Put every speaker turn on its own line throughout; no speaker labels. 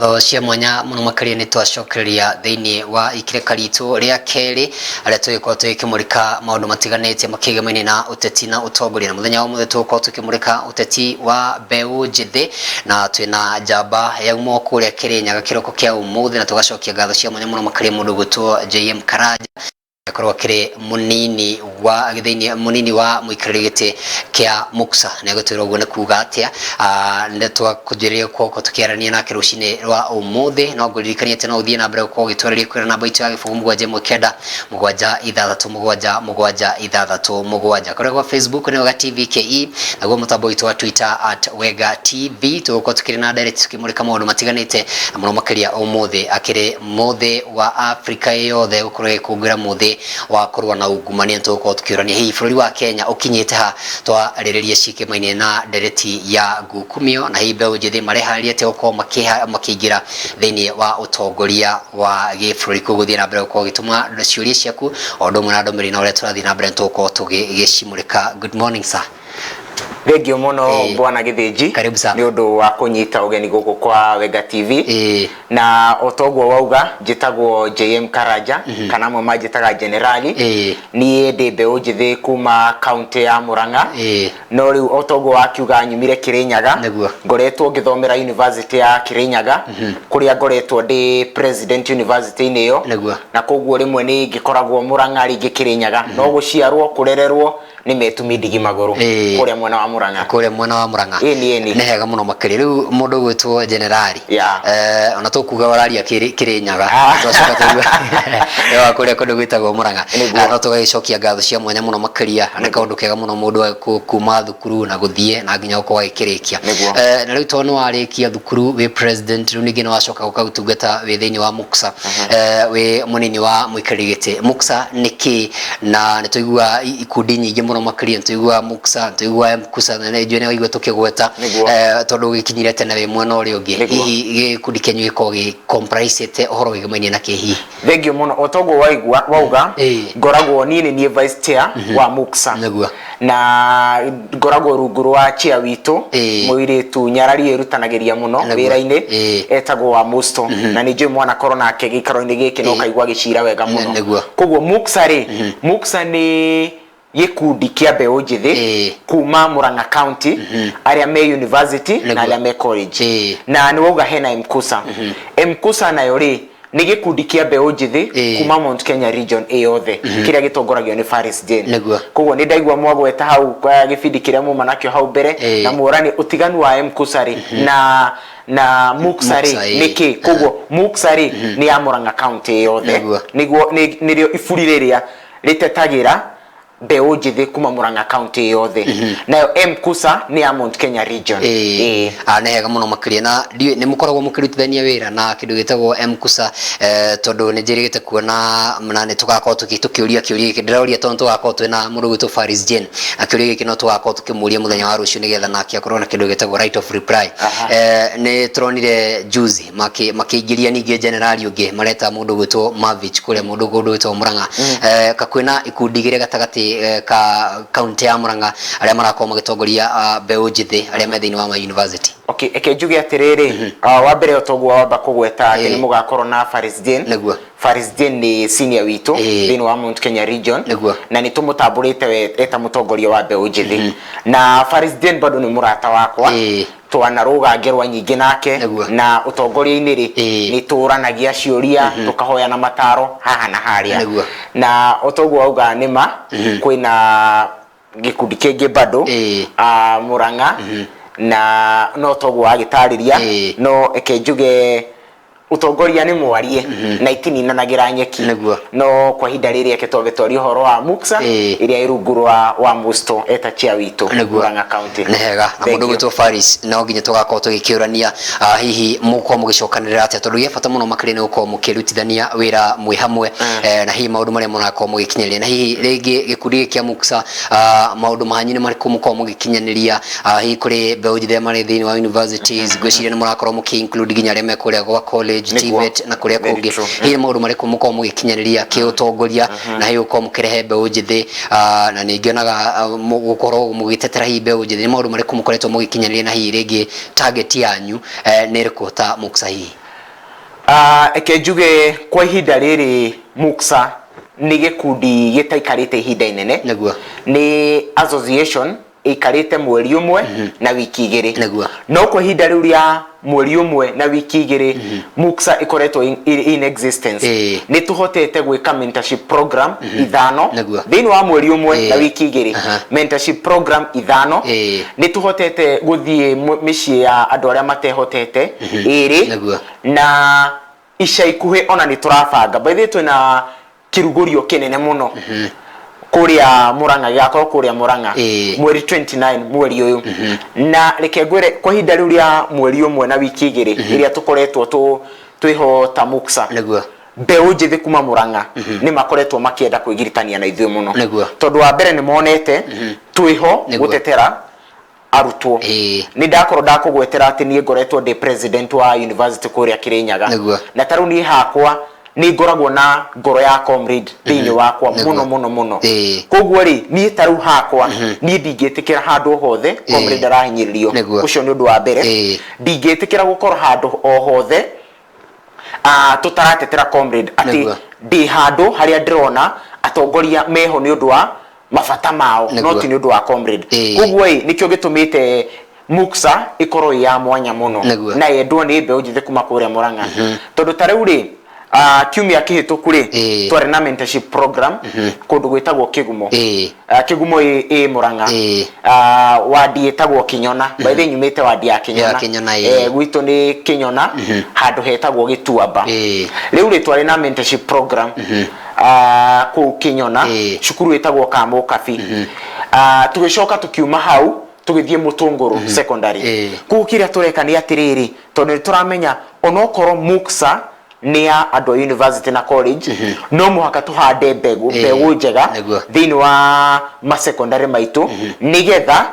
Ngatho cia mwanya mũno makĩria nĩ twacokereria thĩinĩ wa ikĩrĩka ritũ rĩa kerĩ arĩa tũgĩkorwo tũgĩkĩmũrĩka maũndũ matiganĩte makĩgemaine na ũteti na ũtongoria. Na mũthenya wa ũmũthĩ tũgũkorwo tũkĩmũrĩka ũteti wa mbeũ njĩthĩ, na twĩna njamba yauma o kũrĩa Kĩrĩnyaga kĩroko kĩa ũmũthĩ, na tũgacokia ngatho cia mwanya mũno makĩria mũndũ ũgwĩtwo JM Karanja, akorwo akĩrĩ mũnini wa thĩinĩ mũnini wa mũikarĩri gĩtĩ kĩa MUCSA. Nĩ egũtwĩra ũguo nĩ kuga atĩa. Nĩ twakũnjĩrĩria gũkorwo tũkĩarania nake rũcinĩ rwa ũmũthĩ. No ngũririkanie atĩ no ũthiĩ na mbere gũkorwo ũgĩtwarĩria kũrĩ namba itũ ya 0719 767 767. Kũrĩa gwa Facebook nĩ Wega TV KE, naguo mũtambo witũ wa Twitter @WegaTV. Tũgũkorwo tukĩrĩ na direct tukĩmũrĩka maũndũ matiganĩte, na mũno makĩria ũmũthĩ akĩrĩ mũthĩ wa Afrika yothe gũkorwo ĩgĩkũngũĩra mũthĩ wa kũrũa na ungumania. Tũgũkorwo tũkĩũrania hihi bũrũri wa Kenya ũkinyĩte ha, twarĩrĩrie cikĩmaine na ndereti ya ngukumio, na hihi mbeũ njĩthĩ mareharĩria atĩa gũkorwo makĩingĩra thĩinĩ wa ũtongoria wa gĩbũrũri. Koguo thiĩ na mbere gũkorwo ũgĩtũma ciũria ciaku o ũndũ ũmwe na ndũmĩrĩri, na ũrĩa tũrathiĩ na mbere tũgũkorwo tũgĩcimũrĩka. Good morning, sir.
Thengiũ mũno, bwana Gĩthĩnji.
Karibu sana.
Nĩ ũndũ wa kũnyita ũgeni gũkũ kwa Wega TV. Na o ta ũguo wauga, njĩtagwo JM Karanja, kana amwe manjĩtaga Generali. Niĩ ndĩ mbeũ njĩthĩ kuma kaũntĩ ya Murang'a, no rĩu o ta ũguo wakiuga nyumire Kĩrĩnyaga. Ngoretwo ngĩthomera University ya Kĩrĩnyaga, kũrĩa ngoretwo ndĩ president university-inĩ ĩyo. Na koguo rĩmwe nĩ ngĩkoragwo Murang'a, rĩngĩ Kĩrĩnyaga, no gũciarwo kũrererwo nĩ metumi ndigi magũrũ kũrĩa mwena wa Murang'a.
Kũrĩa mwena wa Murang'a.
Ĩni, ĩni.
Nĩ hega mũno makĩria. Rĩu mũndũ ũgwĩtwo Generali, ona tũkuga ũraria Kĩrĩnyaga, twacoka twaigua nĩ wa kũrĩa kũndũ gwĩtagwo Murang'a. No tũgagĩcokia ngatho cia mwanya mũno makĩria. Nĩ kaũndũ kega mũno mũndũ kuma thukuru na gũthiĩ na nginya gũkorwo agĩkĩrĩkia. Na rĩu tondũ nĩ warĩkia thukuru wĩ president, rĩu ningĩ nĩ wacoka gũka gũtungata wĩ thĩinĩ wa MUCSA, wĩ mũnini wa mũikarĩri gĩtĩ. MUCSA nĩ kĩ? Na nĩ tũiguaga ikundi nyingĩ mũno makĩria, nĩ tũiguaga MUCSA, nĩ tũiguaga MKUSA, na nĩ njũĩ nĩ waigua tũkĩgweta. Tondũ ũgĩkinyire tene wĩ mwena ũrĩa ũngĩ. Hihi gĩkundi kĩanyu gĩkoragwo gĩ comprisĩte ũhoro wĩgĩmainie na kĩ hihi?
Thengiũ mũno. O toguo waigua wauga, ngoragwo niĩ nĩ niĩ vice chair wa MUCSA. Na ngoragwo rungu rwa chair witũ, mũirĩtu nyarari wĩrutanagĩria mũno wĩra-inĩ, etagwo wa Musto, na nĩ njũĩ mwanakorwo nake gĩikaro-inĩ gĩkĩ no kaigua agĩcira wega mũno. Koguo MUCSA rĩ, MUCSA nĩ gĩkundi kĩa mbeũ njĩthĩ kuma Murang'a County, arĩa me university na arĩa me college. Na nĩ wauga hena MKUSA. MKUSA nayo rĩ, nĩ gĩkundi kĩa mbeũ njĩthĩ kuma Mount Kenya region ĩ yothe, kĩrĩa gĩtongoragio nĩ Faris Jane. Koguo nĩ ndaigua mwagweta hau kwa gĩbindi kĩrĩa muma nakĩo hau mbere, na muorani ũtiganu wa MKUSA rĩ na MUCSA rĩ
MUCSA, ĩĩ.
nĩ kĩ. Koguo MUCSA rĩ nĩ ya Murang'a County yothe. Nĩguo nĩrĩo iburi rĩrĩa rĩtetagĩra mbeũ njĩthĩ kuma Murang'a County yothe, nayo MKUSA nĩ ya Mount Kenya region.
Ah, nĩ hega mũno makĩria. Na ndiũĩ nĩ mũkoragwo mũkĩrutithania wĩra na kĩndũ gĩtagwo MKUSA, tondũ nĩ njĩrĩgĩte kuona na nĩ tũgakorwo tũkĩũria kĩũria gĩkĩ. Ndĩroria tondũ tũgakorwo twĩna mũndũ ũgwĩtwo Faris Jane, na kĩũria gĩkĩ no tũgakorwo tũkĩmũria mũthenya wa rũciũ, nĩgetha nake akorwo na kĩndũ gĩtagwo right of reply. Nĩ tũronire juzi makĩingĩria ningĩ generali ũngĩ mareta mũndũ ũgwĩtwo Mavich kũrĩa kũndũ gwĩtwo Murang'a. Kakwĩna ikundi igĩrĩ gatagatĩ ka kaunti ya Murang'a arĩa marakorwo magĩtongoria mbeũ njĩthĩ arĩa me thĩinĩ wa ma university.
Okay, eke njuge atĩrĩrĩ, wa mbere o toguo wamba kũgweta atĩ nĩ mũgakorwo na Faris Jane. Faris Jane nĩ senior witũ thĩinĩ wa Mount Kenya region, na nĩ tũmũtambũrĩte we eta mũtongoria wa mbeũ njĩthĩ. Na Faris Jane bado nĩ mũrata wakwa, twanarũga ngerwa nyingĩ nake, na ũtongoria-inĩ rĩ, nĩ tũranagia ciũria, tũkahoyana mataro haha na harĩa. Na o toguo wauga nĩ ma, kwĩna gĩkundi kĩngĩ bado Murang'a, na no toguo wagĩtarĩria, no eke njuge ũtongoria nĩ mwarie na itininanagĩra nyeki. No kwa ihinda rĩrĩ eke twambe twarie ũhoro wa MUCSA, ĩrĩa ĩ rungu rwa wa Musto eta chair witũ Murang'a County.
Nĩ hega. Na
Thank
mũndũ
you.
ũgwĩtwo Faris, no nginya tũgakorwo tũgĩkĩũrania, hihi mũgũkorwo mũgĩcokanĩrĩra atĩa, tondũ gĩa bata mũno makĩria nĩ gũkorwo mũkĩrutithania wĩra mwĩ hamwe, na hihi maũndũ marĩa mũrakorwo mũgĩkinyanĩria, na hihi rĩngĩ gĩkundi gĩkĩ kĩa MUCSA, maũndũ manyu nĩ marĩkũ mũkorwo mũgĩkinyanĩria, hihi kũrĩ mbeũ njĩthĩ arĩa marĩ thĩinĩ wa universities? Ngwĩciria nĩ mũrakorwo mũkĩ include nginya arĩa me kũrĩa gwa college, TVET na kũrĩa
Very
kũngĩ.
true.
Hihi nĩ maũndũ marĩkũ mũkorwo mũgĩkinyanĩria kĩũtongoria, na hihi gũkorwo mũkĩrehe mbeũ njĩthĩ, na nĩ ngĩonaga gũkorwo mũgĩtetera hihi mbeũ njĩthĩ, nĩ maũndũ marĩkũ mũkoretwo mũgĩkinyanĩria, na hihi rĩngĩ target yanyu nĩ ĩrĩkũ ta MUCSA hihi?
Reke njuge kwa ihinda rĩrĩ MUCSA nĩ gĩkundi gĩtaikarĩte ihinda inene.
Nĩguo.
Nĩ association ĩikarĩte mweri ũmwe na wiki igĩrĩ.
Nĩguo.
No kwa ihinda rĩu rĩa mweri ũmwe na wiki igĩrĩ MUCSA ĩkoretwo in existence. Nĩ tũhotete gwĩka mentorship program ithano
Nĩguo.
thĩinĩ wa mweri ũmwe na wiki igĩrĩ. Mentorship program ithano. Nĩ tũhotete gũthiĩ mĩciĩ ya andũ arĩa matehotete ĩrĩ.
Nĩguo.
Na ica ikuhĩ ona nĩ tũrabanga, by the way, twĩna kĩrugũrio kĩnene mũno kũrĩa Murang'a, gĩgakorwo kũrĩa Murang'a mweri 29 mweri ũyũ. Na reke ngwĩre, kwa ihinda rĩu rĩa mweri ũmwe na wiki igĩrĩ ĩrĩa tũkoretwo twĩho ta MUCSA,
Nĩguo.
mbeũ njĩthĩ kuma Murang'a nĩ makoretwo makĩenda kwĩgiritania na ithuĩ mũno.
Nĩguo.
Tondũ wa mbere nĩ monete twĩho
Nĩguo.
gũtetera arutwo. Nĩ ndakorwo ndakũgwetera atĩ niĩ ngoretwo ndĩ president wa university kũrĩa Kĩrĩnyaga.
Nĩguo.
Na ta rĩu niĩ hakwa nĩ ngoragwo na ngoro ya comrade thĩinĩ wakwa mũno mũno mũno. Koguo rĩ, niĩ ta rĩu hakwa niĩ ndingĩtĩkĩra handũ hothe comrade arahinyĩrĩrio.
Nĩguo.
Ũcio nĩ ũndũ wa mbere. Ndingĩtĩkĩra gũkorwo handũ o hothe tũtaratetera comrade, atĩ
Nĩguo.
ndĩ handũ harĩa ndĩrona atongoria meho nĩ ũndũ wa mabata mao, no
Nĩguo.
ti nĩ ũndũ wa comrade. Koguo ĩ nĩkĩo gĩtũmĩte MUCSA ĩkorwo ĩ ya mwanya mũno
Nĩguo.
na yendwo nĩ mbeũ njĩthĩ kuma kũrĩa Murang'a. Tondũ ta rĩu rĩ, kiumia kĩhĩtũku rĩ, twarĩ na mentorship program kũndũ gwĩtagwo Kĩgumo. Kĩgumo ĩ Murang'a. Wadi ĩtagwo Kĩnyona. By the way, nyumĩte wadi ya Kĩnyona.
Ya Kĩnyona, ĩĩ.
Gwitũ nĩ Kĩnyona, handũ hetagwo Gĩtuamba. Rĩu rĩ, twarĩ na mentorship program kũu Kĩnyona, cukuru ĩtagwo Kamũkabi. Tũgĩcoka tũkiuma hau tũgĩthiĩ Mũtũngũrũ secondary. Koguo kĩrĩa tũreka nĩ atĩrĩrĩ, tondũ nĩ tũramenya onokorwo MUCSA nĩ ya andũ a university na college, no mũhaka tũhande mbegũ mbegũ njega
Nĩguo.
thĩinĩ wa ma secondary maitũ, nĩgetha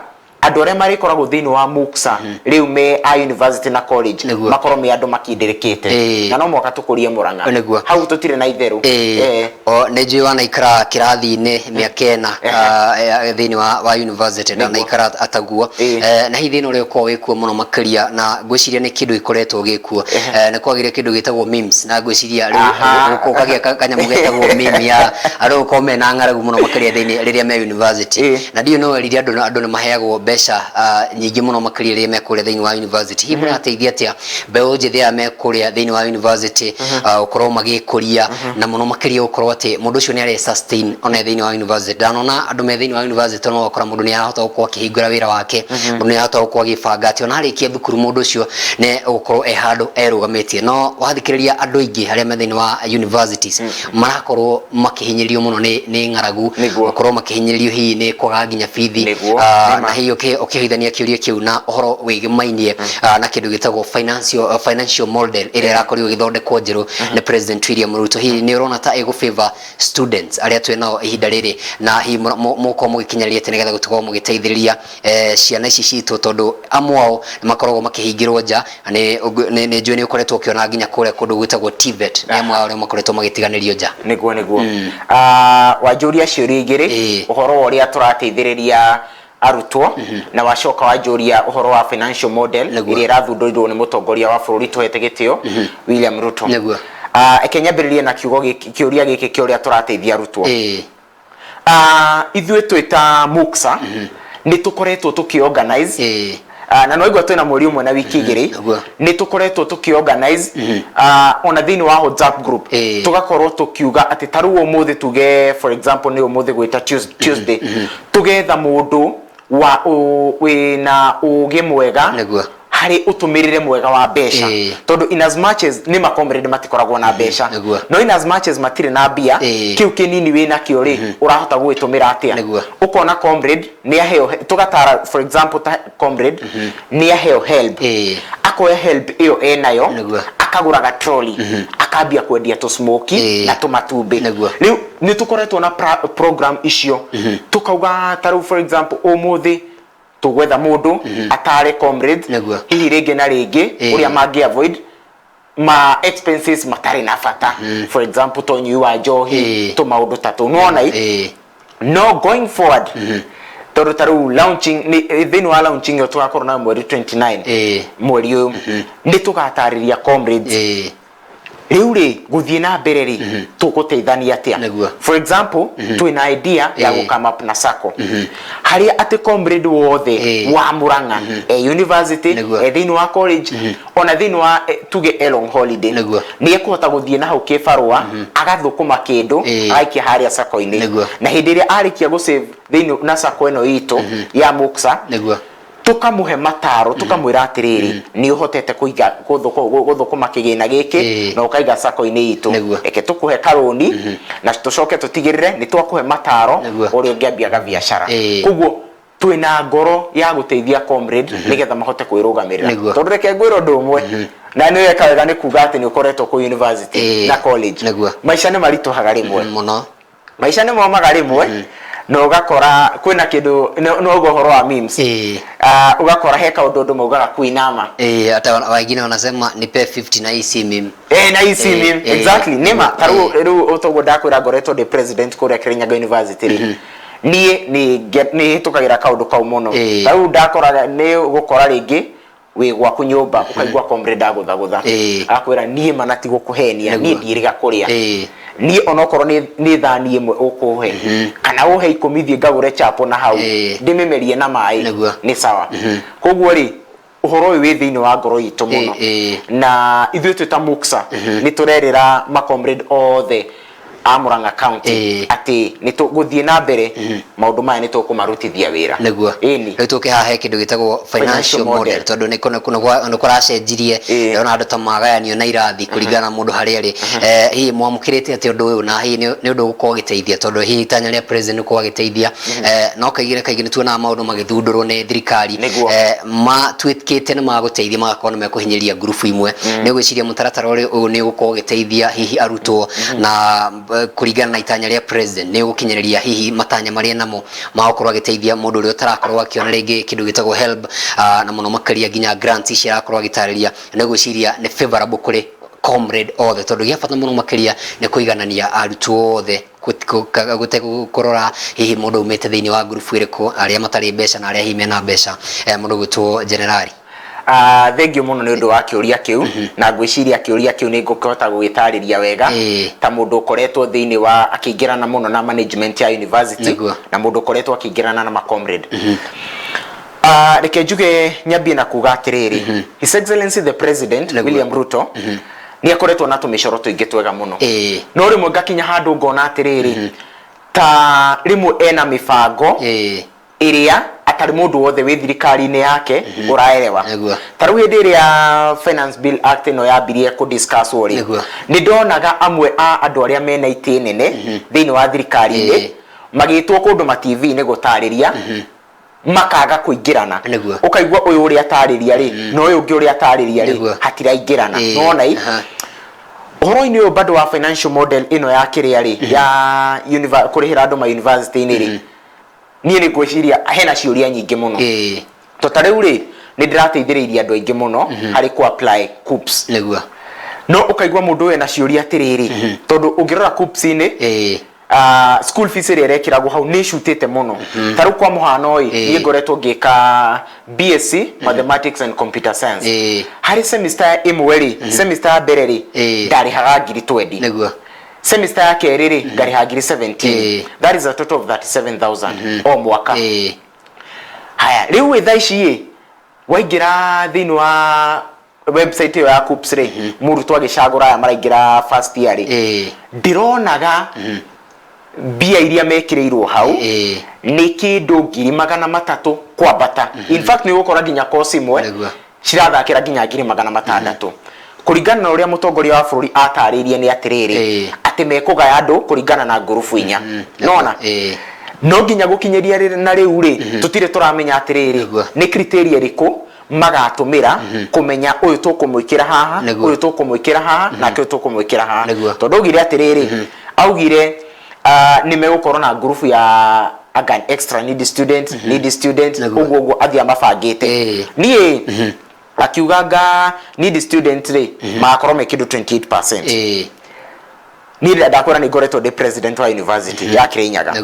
andũ arĩa marĩkoragwo thĩinĩ wa MUCSA rĩu me a university na college
Nĩguo.
makorwo me andũ makindĩrĩkĩte. Na no mũhaka tũkũrie Murang'a.
Nĩguo.
Hau tũtirĩ na itherũ.
O nĩ njũĩ wanaikara kĩrathi-inĩ mĩaka ĩna thĩinĩ wa university,
Nĩguo.
ndanaikara ataguo. Na hihi thĩna ũrĩa ũkoragwo wĩkuo mũno makĩria, na ngwĩciria nĩ kĩndũ gĩkoretwo gĩkuo, nĩ kwagĩire kĩndũ gĩtagwo memes, na ngwĩciria rĩu gũkagĩa kanyamũ getagwo meme ya andũ gũkorwo mena ng'aragu mũno makĩria thĩinĩ rĩrĩa me university. Na ndiũĩ no werire andũ nĩ maheagwo mbeca nyingĩ mũno makĩria rĩrĩa me kũrĩa thĩinĩ wa university. Hihi mũrateithia atĩa mbeũ njĩthĩ aya me kũrĩa thĩinĩ wa university gũkorwo magĩkũria, na mũno makĩria gũkorwo atĩ mũndũ ũcio nĩ are sustain ona thĩinĩ wa university? Ndanona andũ me thĩinĩ wa university no ũgakora mũndũ nĩ arahota gũkorwo akĩhingũra wĩra wake, mũndũ nĩ arahota gũkorwo agĩbanga atĩ ona arĩkia thukuru mũndũ ũcio nĩ gũkorwo e handũ erũgamĩtie. No wathikĩrĩria andũ aingĩ arĩa me thĩinĩ wa universities marakorwo makĩhinyĩrĩrio mũno nĩ ng'aragu,
Nĩguo.
gũkorwo makĩhinyĩrĩrio hihi nĩ kwaga nginya bithi.
Nĩguo. Nĩma.
Na hihi ũkĩhithania kĩũria kĩu na ũhoro wĩgĩmainie na kĩndũ gĩtagwo financial model ĩrĩa ĩrakorirwo ĩgĩthondekwo njerũ nĩ President William Ruto, hihi nĩ ũrona ta ĩgũ favor students arĩa twĩ nao ihinda rĩrĩ, na hihi mũgũkorwo mũgĩkinyanĩria atĩa nĩgetha gũtikorwo mũgĩteithĩrĩria ciana ici citũ, tondũ amwe ao nĩ makoragwo makĩhingĩrwo nja? Nĩ njũĩ nĩ ũkoretwo ũkĩona nginya kũrĩa kũndũ gwĩtagwo TVET nĩ amwe ao arĩa makoretwo magĩtiganĩrio nja.
Nĩguo. Wanjũria ciũria igĩrĩ, ũhoro wa ũrĩa tũrateithĩrĩria arutwo, na wacoka wanjũria ũhoro wa financial model
Nĩguo.
ĩrĩa ĩrathundũrirwo nĩ mũtongoria wa bũrũri tũhete gĩtĩo William Ruto.
Nĩguo.
Reke nyambĩrĩrie na kiugo gĩkĩ, kĩũria gĩkĩ kĩa ũrĩa tũrateithia arutwo. Ithuĩ twĩ ta MUCSA nĩ tũkoretwo tũkĩ-organize, na no igua twĩna mweri ũmwe na wiki igĩrĩ,
Nĩguo.
nĩ tũkoretwo tũkĩ-organize ona thĩinĩ wa WhatsApp group, tũgakorwo tũkiuga atĩ ta rĩu ũmũthĩ tuge, for example, nĩ ũmũthĩ gwĩta Tuesday, tũgetha mũndũ wa wĩna ũgĩ mwega
Nĩguo.
harĩ ũtũmĩrĩre mwega wa mbeca, tondũ in as much as nĩ ma comrade matikoragwo na mbeca,
Nĩguo.
no in as much as matirĩ na mbia, kĩu kĩnini wĩna kĩo rĩ, ũrahota gũgĩtũmĩra atĩa?
Nĩguo.
Ũkona comrade nĩ aheo, tũgatara, for example, ta comrade nĩ aheo HELB, akoya HELB ĩyo enayo,
Nĩguo.
akagũra gatroli, akambia kwendia tũsmoki na tũmatumbĩ.
Nĩguo.
Rĩu nĩ tũkoretwo na program icio, tũkauga ta rĩu, for example, ũmũthĩ tũgwetha mũndũ atare comrade
Nĩguo.
hihi rĩngĩ na rĩngĩ ũrĩa mangĩ avoid ma expenses matarĩ na bata, for example to ũnyui wa njohi, tũmaũndũ ta tũu nĩwona i. No going forward, tondũ ta rĩu launching nĩ thĩinĩ wa launching ĩyo tũgakorwo nayo mweri 29 mweri ũyũ, nĩ tũgatarĩria comrades Rĩu rĩ, gũthiĩ na mbere rĩ, tũgũteithania atĩa? For example, twĩna idea ya gũ come up na sacco harĩa atĩ comrade wothe wa Murang'a e university, e thĩinĩ wa college, ona thĩinĩ wa tuge e long holiday, nĩ ekũhota gũthiĩ na hau kĩbarũa agathũkũma kĩndũ agaikia harĩa sacco-inĩ. Na hĩndĩ ĩrĩa arĩkia gũ save thĩinĩ na sacco ĩno itũ ya Muksa, tũkamũhe mataro, tũkamwĩra atĩrĩrĩ, nĩ ũhotete kũiga gũthũkũma kĩgĩna gĩkĩ na ũkaiga sacco-inĩ itũ, reke tũkũhe karũni na tũcoke tũtigĩrĩre nĩ twakũhe mataro ũrĩa ũngĩambia gabiacara. Koguo twĩna ngoro ya gũteithia comrade nĩgetha mahote kwĩrũgamĩrĩra. Tondũ reke ngwĩre ũndũ ũmwe, na nĩ weka wega nĩ kuga atĩ nĩ ũkoretwo kũu university na college. Maica nĩ maritũhaga rĩmwe.
Mũno.
Maica nĩ momaga rĩmwe, na ũgakora kwĩna kĩndũ no ũguo ũhoro wa memes. Ah, ũgakora he kaũndũ andũ maugaga kuinama.
Eh, hata wengine wanasema nipe 50 na hii si meme.
Eh, na hii si meme. Exactly, nĩma. Ta rĩu rĩu toguo ndakwĩra ngoretwo ndĩ president kũrĩa Kirinyaga University rĩ, niĩ nĩ hĩtũkagĩra kaũndũ kau mũno. Ta rĩu ndakoraga nĩ ũgũkora rĩngĩ wĩ gwaku nyũmba ũkaigua comrade agũthagũtha, akwĩra niĩ mana ti gũkũhenia, niĩ ndiĩrĩga kũrĩa, niĩ onokorwo nĩ thani ĩmwe ũkũhe kana ũhe 10 thiĩ ngagũre chapo na hau ndĩmĩmerie na maĩ, nĩ sawa. Koguo rĩ, ũhoro ũyũ wĩ thĩinĩ wa ngoro itũ mũno, na ithuĩ twĩ ta Muksa nĩ tũrerĩra ma comrade othe a Murang'a County atĩ nĩ tũgũthiĩ na mbere maũndũ maya nĩ tũkũmarutithia wĩra.
Ĩni. Rĩu tũke haha he kĩndũ gĩtagwo financial model, tondũ nĩ kũracenjirie, ndĩrona andũ ta magayanio na irathi kũringana na mũndũ harĩa arĩ. Hihi mwamũkĩrĩte atĩa ũndũ ũyũ, na hihi nĩ ũndũ ũgũkorwo ũgĩteithia, tondũ hihi itanya rĩa president nĩ gũkorwo agĩteithia, no kaingĩ na kaingĩ nĩ tuonaga maũndũ magĩthundũrwo nĩ thirikari matuĩkĩte nĩ magũteithia, magakorwo nĩ mekũhinyĩrĩria ngurubu imwe. Nĩ ũgwĩciria mũtaratara ũyũ nĩ ũgũkorwo ũgĩteithia hihi arutwo na kũringana na itanya rĩa president nĩ ũgũkinyĩrĩria hihi matanya marĩa namo ma gũkorwo agĩteithia mũndũ ũrĩa ũtarakorwo akĩona rĩngĩ kĩndũ gĩtagwo HELB, na mũno makĩria nginya grants ici arakorwo agĩtarĩria, nĩ ũgwĩciria nĩ favorable kũrĩ comrade othe, tondũ gĩa bata mũno makĩria nĩ kũiganania arutwo othe gũtekũrora hihi mũndũ aumĩte thĩinĩ wa ngurubu ĩrĩkũ, arĩa matarĩ mbeca na arĩa hihi mena mbeca. Mũndũ gwĩtwo generali.
Thengiũ mũno nĩ ũndũ wa kĩũria kĩu, na ngwĩciria kĩũria kĩu nĩ ngũkĩhota gũgĩtarĩria wega ta mũndũ ũkoretwo thĩinĩ wa akĩingĩrana mũno na management ya university, na mũndũ ũkoretwo akĩingĩrana na ma comrade. Reke njuge nyambie na kuga atĩrĩrĩ, His Excellency the President William Ruto nĩ akoretwo na tũmĩcoro tũingĩ twega mũno, no rĩmwe ngakinya handũ ngona atĩrĩrĩ, ta rĩmwe ena mĩbango ĩrĩa atarĩ mũndũ wothe wĩ thirikari-inĩ yake ũraerewa. Ta rĩu hĩndĩ ĩrĩa Finance Bill Act ĩno yambirie kũ discuss rĩ, nĩ ndonaga amwe a andũ arĩa mena itĩ nene thĩinĩ wa thirikari-inĩ magĩtwo kũndũ ma TV-inĩ gũtarĩria, makaga kũingĩrana. Ũkaigua ũyũ ũrĩa atarĩria rĩ na ũyũ ũngĩ ũrĩa atarĩria rĩ hatiraingĩrana. Nĩwona i ũhoro-inĩ ũyũ bado wa financial model ĩno ya kĩrĩa rĩ ya kũrĩhĩra andũ ma university-inĩ rĩ, niĩ nĩ ngwĩciria hena ciũria nyingĩ mũno. To ta rĩu rĩ, nĩ ndĩrateithĩrĩirie andũ aingĩ mũno harĩ kũ apply KUCCPS, no ũkaigua mũndũ ũyũ ena ciũria atĩrĩrĩ, tondũ ũngĩrora KUCCPS-inĩ, school fees ĩrĩa ĩrekĩragwo hau nĩ ĩcutĩte mũno. Ta rĩu kwa mũhano ĩ, niĩ ngoretwo ngĩka BSc Mathematics and Computer Science. Harĩ semester ĩmwe rĩ, semester ya mbere rĩ, ndarĩhaga ngiri 20. Semester ya kerĩ rĩ, ngarĩha ngiri 17. That is a total of 37,000 o mwaka. Haya, rĩu ĩ thaa ici ĩ, waingĩra thĩinĩ wa website ĩyo ya KUCCPS rĩ, mũrutwo agĩcagũra aya maraingĩra first year rĩ, ndĩronaga mbia iria mekĩrĩirwo hau nĩ kĩndũ 300,000 kwambata. In fact, nĩ ũgũkora nginya course imwe cirathakĩra nginya 600,000. Kũringana na ũrĩa mũtongoria wa bũrũri atarĩirie nĩ atĩrĩrĩ, atĩ mekũgaya andũ kũringana na ngurubu inya. Nona no nginya gũkinyĩria na rĩu rĩ, tũtirĩ tũramenya atĩrĩrĩ, nĩ criteria ĩrĩkũ magatũmĩra kũmenya ũyũ tũkũmwĩkĩra haha, ũyũ tũkũmwĩkĩra haha, nake ũyũ tũkũmwĩkĩra haha. Tondũ augire atĩrĩrĩ, augire nĩ megũkorwo na ngurubu ya aga extra needy student, needy student, ũguo ũguo athiĩ amabangĩte. Niĩ akiuga nga needy student rĩ magakorwo me kĩndũ 28%. Niĩ ndakwĩra nĩ ngoretwo ndĩ president wa university ya Kirinyaga.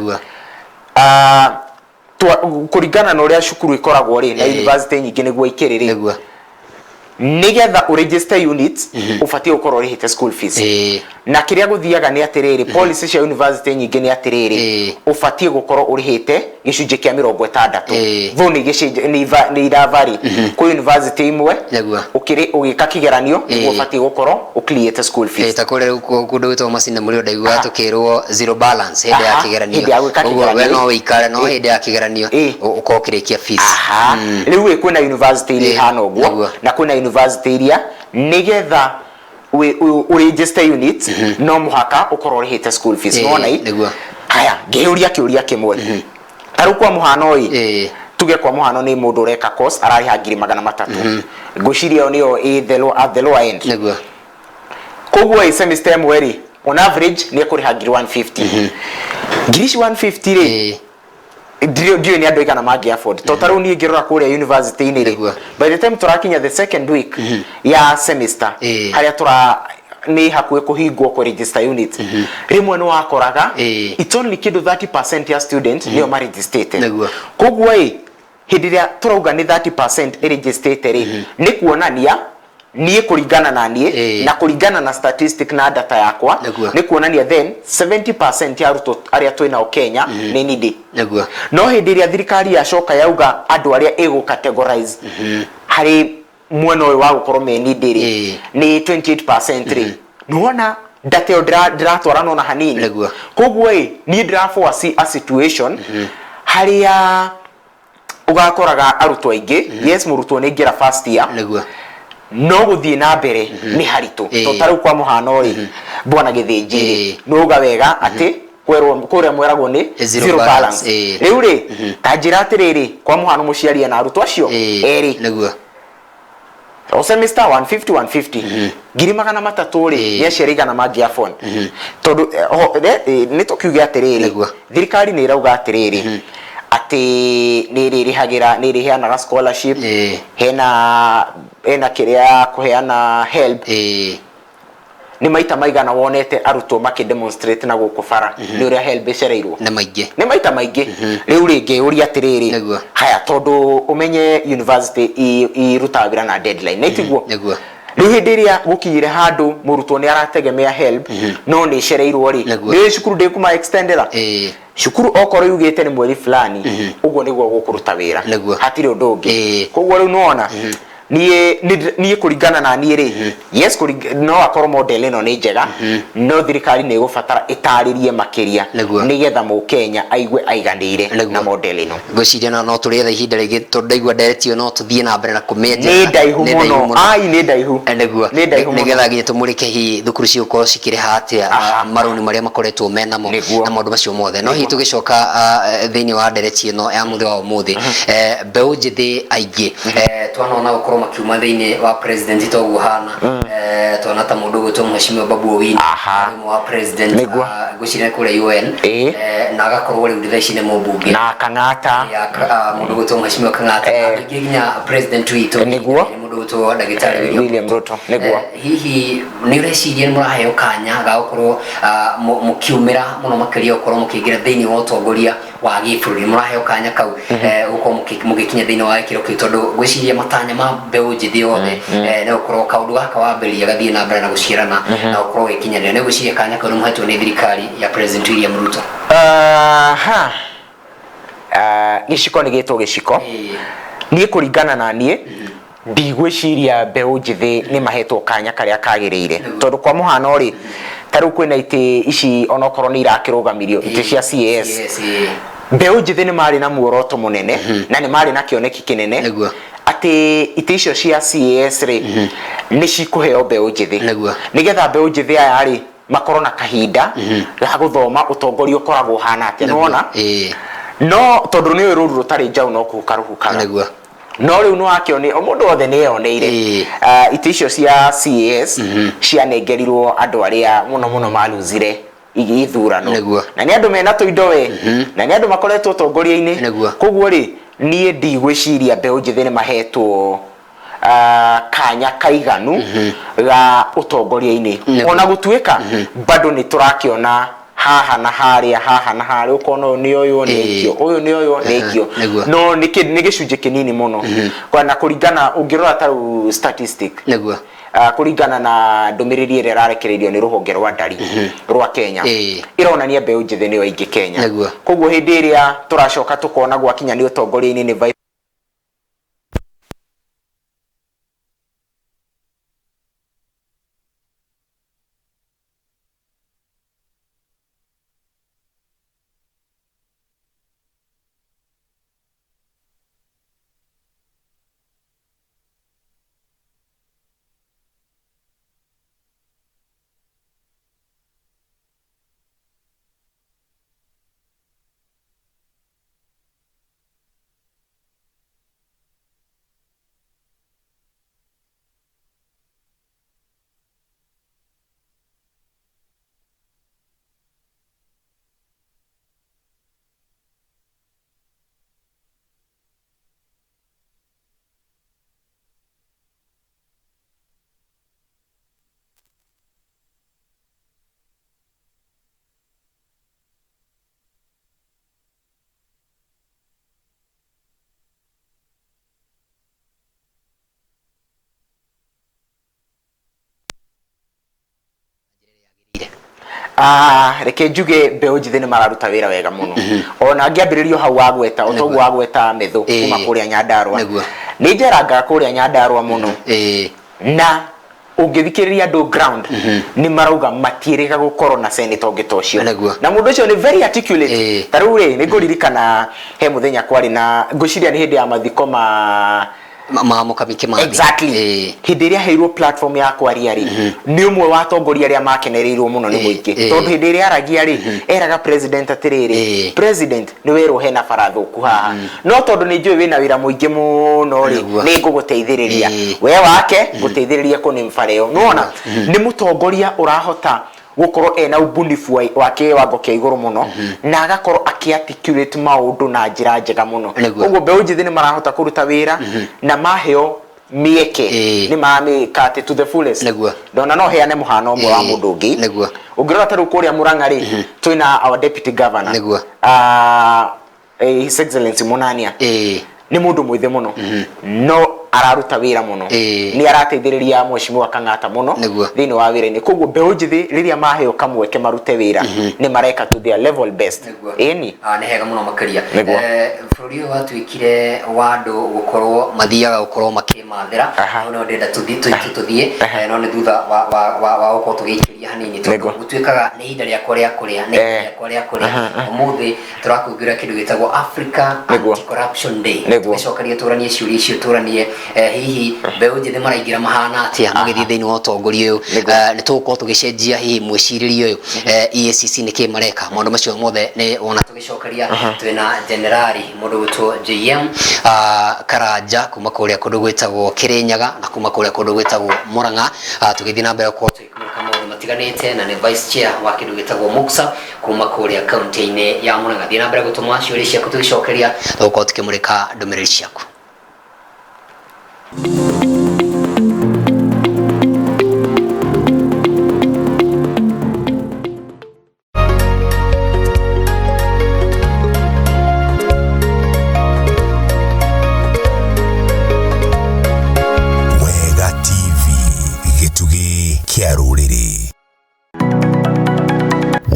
Kũringana na ũrĩa cukuru ĩkoragwo rĩ na university nyingĩ nĩguo ikĩrĩ rĩ, Nĩgetha ũregister units, ũbatiĩ gũkorwo ũrĩhĩte school fees. Na kĩrĩa gũthiaga nĩ atĩrĩrĩ, policy cia university nyingĩ nĩ atĩrĩrĩ, ũbatiĩ gũkorwo ũrĩhĩte gĩcunjĩ kĩa 60. Though nĩ nĩ iravari kwĩ university imwe, ũgĩka kĩgeranio nĩguo ũbatiĩ gũkorwo ũclearĩte school fees.
Ta kũrĩa rĩu kũndũ gwĩtagwo Masinde Muliro ndaiguaga tũkĩrwo zero balance hĩndĩ ya kĩgeranio.
Hĩndĩ ya gwĩka
Koguo we
kĩgeranio.
no wĩikare, no hĩndĩ ya kĩgeranio ũkorwo ũkĩrĩkia fees.
Aha, rĩu ĩ kwĩna university iria ihana ũguo, na kwĩna university iria nĩgetha ũregister units no mũhaka ũkorwo ũrĩhĩte school fees. Nĩwona i?
Nĩguo.
Haya, ngĩyũria kĩũria kĩmwe, ta rĩu kwa mũhano ĩ, tuge kwa mũhano nĩ mũndũ ũreka course ararĩha 300,000, ngwĩciria ĩyo nĩyo ĩ the low, at the lower end. Koguo ĩ semester ĩmwe rĩ, on average nĩ ekũrĩha 150,000. Ngiri ici 150 rĩ, ndiũĩ nĩ andũ aigana mangĩ afford, to ta rĩu niĩ ngĩrora kũrĩa university-inĩ rĩ, by the time tũrakinya the second week ya semester, harĩa tũra nĩ hakuhĩ kũhingwo kũ register unit, rĩmwe nĩ wakoraga it's only kĩndũ 30% ya student nĩo maregistĩte. Koguo ĩ hĩndĩ ĩrĩa tũrauga nĩ 30% ĩregistĩte rĩ, nĩ kuonania niĩ kũringana na niĩ na kũringana na statistic na data yakwa, nĩ kuonania then 70% ya arutwo arĩa twĩ nao Kenya nĩ needy. No hĩndĩ ĩrĩa thirikari yacoka yauga andũ arĩa ĩgũ categorize harĩ mwena ũyũ wa gũkorwo me needy rĩ, nĩ 28% rĩ, nĩwona data ĩyo ndĩratwarana ona hanini. Koguo ĩ niĩ ndĩra foresee a situation harĩa ũgakoraga arutwo aingĩ, yes, mũrutwo nĩ aingĩra first year, no gũthiĩ na mbere nĩ haritũ. To ta rĩu kwa mũhano rĩ, bwana Gĩthĩnji rĩ, nĩ uga wega atĩ kwerwo kũrĩa mweragwo nĩ
zero
zero
balance.
Balance. Rĩu rĩ, ta njĩra atĩrĩrĩ, kwa mũhano mũciari ena arutwo acio erĩ, o semester 150 150, 300,000 rĩ, nĩ aciari igana mangĩ afford? Tondũ nĩ tũkiuge atĩrĩrĩ, thirikari nĩ ĩrauga atĩrĩrĩ, atĩ nĩ ĩrĩrĩhagĩra, nĩ ĩrĩheanaga scholarship, hena kĩrĩa ya kũheana HELB. Nĩ maita maigana wonete arutwo makĩ demonstrate na gũkũ bara nĩ ũrĩa HELB ĩcereirwo?
Nĩ maingĩ.
Nĩ maita maingĩ. Rĩu rĩngĩ ũria atĩrĩrĩ, haya, tondũ ũmenye university irutaga wĩra na deadline, na itiguo?
Nĩguo.
Rĩu hĩndĩ ĩrĩa gũkinyire handũ mũrutwo nĩ arategemea HELB no nĩ ĩcereirwo rĩ, nĩ cukuru ndĩkũma extendera? Cukuru okorwo yugĩte nĩ mweri fulani, ũguo nĩguo gũkũruta wĩra. Hatirĩ ũndũ ũngĩ. Koguo rĩu nĩwona niĩ niĩ kũringana na niĩ rĩ, yes, no akorwo model ĩno nĩ njega, no thirikari nĩ ĩgũbatara ĩtarĩrie makĩria nĩgetha mũkenya aigue aiganĩire na model ĩno.
Ngwĩciria no tũrĩetha ihinda rĩngĩ, tondũ ndaigua ndereti ĩyo no tũthiĩ na mbere na kũmĩenjera.
Nĩ ndaihu mũno, ai, nĩ ndaihu. Nĩ ndaihu mũno.
Nĩgetha nginya tũmũrĩke hihi thukuru cigũkorwo cikĩrĩha atĩa, marũni marĩa makoretwo menamo na maũndũ macio mothe. No hihi tũgĩcoka thĩinĩ wa ndereti ĩno ya mũthĩ wa ũmũthĩ, mbeũ njĩthĩ aingĩ twanona gũkorwo makiuma thĩinĩ wa president toguo hana, twana ta mũndũ ũgwĩtwo Mheshimiwa Babu Owino, ũmwe wa president, ngwĩciria kũrĩa UN, na agakorwo rĩu thaa ici nĩ mũmbunge.
Na Kang'ata.
Ya, mũndũ ũgwĩtwo Mheshimiwa Kang'ata. Andũ aingĩ nginya president witũ nĩ mũndũ ũgwĩtwo Ndagĩtarĩ
William William Ruto, nĩguo.
Hihi nĩ ũreciria nĩ mũraheo kanya ga gũkorwo mũkiumĩra mũno makĩria gũkorwo mũkĩingĩra thĩinĩ wa ũtongoria wa gĩbũrũri? Mũraheo kanya kau gũkorwo mũgĩkinya thĩinĩ wa gĩkĩro kĩu? Tondũ ngwĩciria matanya ma mbeũ njĩthĩ yothe nĩ gũkorwo kaũndũ gaka wambĩrĩria gathiĩ na mbere na gũciarana na gũkorwo gĩkinyanĩra. Nĩ ngwĩciria kanya kau nĩ mũhetwo nĩ thirikari ya President William Ruto?
Aha. Gĩciko nĩ gĩtwo gĩciko. Niĩ kũringana na niĩ ndigwĩciria mbeũ njĩthĩ nĩ mahetwo kanya karĩa kagĩrĩire, tondũ kwa mũhano rĩ, ta rĩu kwĩna itĩ ici onokorwo nĩ irakĩrũgamirio, itĩ cia CAS.
Yes,
Mbeũ njĩthĩ nĩ marĩ na muoroto mũnene na nĩ marĩ na kĩoneki kĩnene atĩ itĩ icio cia CAS rĩ, nĩ cikũheo mbeũ njĩthĩ, nĩgetha mbeũ njĩthĩ aya rĩ makorwo na kahinda ga gũthoma ũtongoria ũkoragwo ũhana atĩa. Nĩwona? No tondũ nĩ ũĩ rũru rũtarĩ njaũ no kũhuka rũhukaga. No rĩu nĩwakĩone o mũndũ wothe nĩ eyoneire. Itĩ icio cia CAS cianengerirwo andũ arĩa mũno mũno maruzire ithurano, na nĩ andũ mena tũindo we, na nĩ andũ makoretwo ũtongoria-inĩ. Koguo rĩ, niĩ ndigwĩciria mbeũ njĩthĩ nĩ mahetwo kanya kaiganu ga ũtongoria-inĩ, ona gũtuĩka bado nĩ tũrakĩona Haha na harĩa, haha na harĩa, ũkona ũyũ nĩ ũyũ nĩ aikio, ũyũ nĩ ũyũ nĩ aikio. No nĩ nĩ gĩcunjĩ kĩnini mũno. Na kũringana ũngĩrora ta rĩu statistic, kũringana na ndũmĩrĩri ĩrĩa ĩrarekereirio nĩ rũhonge rwa ndari rwa Kenya, ĩronania mbeũ njĩthĩ nĩo aingĩ Kenya. Koguo hĩndĩ ĩrĩa tũracoka tũkona gwakinya nĩ ũtongoria-inĩ nĩ Reke njuge mbeũ njĩthĩ nĩ mararuta wĩra wega mũno. Ona ngĩambĩrĩrio hau wagweta, o toguo wagweta Methu kuma kũrĩa Nyandarũa, nĩ njerangaga kũrĩa Nyandarũa mũno, na ũngĩthikĩrĩria andũ ground nĩ marauga matiĩrĩga gũkorwo na senator ũngĩ ta ũcio. Na mũndũ ũcio nĩ very articulate. Ta rĩu rĩ, nĩ ngũririkana he mũthenya kwarĩ na, ngwĩciria nĩ hĩndĩ ya mathiko ma
ma Mũkami Kĩmathi.
Exactly. Hĩndĩ ĩrĩa aheirwo platform ya kwaria rĩ, nĩ ũmwe wa atongoria arĩa makenereirwo mũno nĩ mũingĩ, tondũ hĩndĩ ĩrĩa aragia rĩ, eraga president atĩrĩrĩ, "President, nĩ werwo hena bara thũku haha, no tondũ nĩ njũĩ wĩna wĩra mũingĩ mũno rĩ, nĩ ngũgũteithĩrĩria we wake ngũteithĩrĩria kũnĩ bara ĩyo." Nĩwona nĩ mũtongoria ũrahota gũkorwo ena ubunifu wa kĩwango kĩa igũrũ mũno, na agakorwo akĩ-articulate maũndũ na njĩra njega mũno. Ũguo mbeũ njĩthĩ nĩ marahota kũruta wĩra, na maheo mĩeke nĩ maramĩka atĩ to the fullest. Ndona no heane mũhano ũmwe wa mũndũ ũngĩ. Ũngĩrora ta rĩu kũrĩa Murang'a rĩ, twĩna our deputy governor, His Excellency Munania. Nĩ mũndũ mwĩthĩ mũno, no araruta wĩra mũno. Nĩ arateithĩrĩria Mheshimiwa Kang'ata mũno thĩinĩ wa wĩra-inĩ. Koguo mbeũ njĩthĩ rĩrĩa maheo kamweke marute wĩra, nĩ mareka to their level best. Ĩni.
Nĩ hega mũno makĩria. Bũrũri ũyũ watuĩkire wa andũ gũkorwo mathiaga gũkorwo makĩmathĩra. Hau no ndĩrenda tũthiĩ, no nĩ thutha wa gũkorwo tũgĩikĩria hanini, tondũ gũtuĩkaga nĩ ihinda rĩakwa rĩa kũrĩa, nĩ ihinda rĩakwa rĩa kũrĩa. Ũmũthĩ tũrakũngũĩra kĩndũ gĩtagwo Africa Anti-Corruption Day. Tũgĩcokeria tũranie ciũria icio, tũranie hihi mbeũ njĩthĩ maraingĩra mahana atĩa magĩthiĩ thĩinĩ wa ũtongoria ũyũ. Nĩ tũgũkorwo tũgĩcenjia hihi mwĩcirĩrie ũyũ, EACC nĩ kĩ mareka, maũndũ macio mothe nĩ wona tũgĩcokeria. Twĩna generali mũndũ gwĩtwo JM Karanja kuma kũrĩa kũndũ gwĩtagwo Kĩrĩnyaga na kuma kũrĩa kũndũ gwĩtagwo Murang'a, tũgĩthiĩ na mbere gũkorwo tũkĩmũrĩka maũndũ matiganĩte, na nĩ vice chair wa kĩndũ gĩtagwo MUCSA kuma kũrĩa kaunti-inĩ ya Murang'a. Thiĩ na mbere gũtũma ciũria ciaku tũgĩcokeria, tũgũkorwo tũkĩmũrĩka ndũmĩrĩri ciaku.
Wega TV, gĩtugĩ kĩa rũrĩrĩ.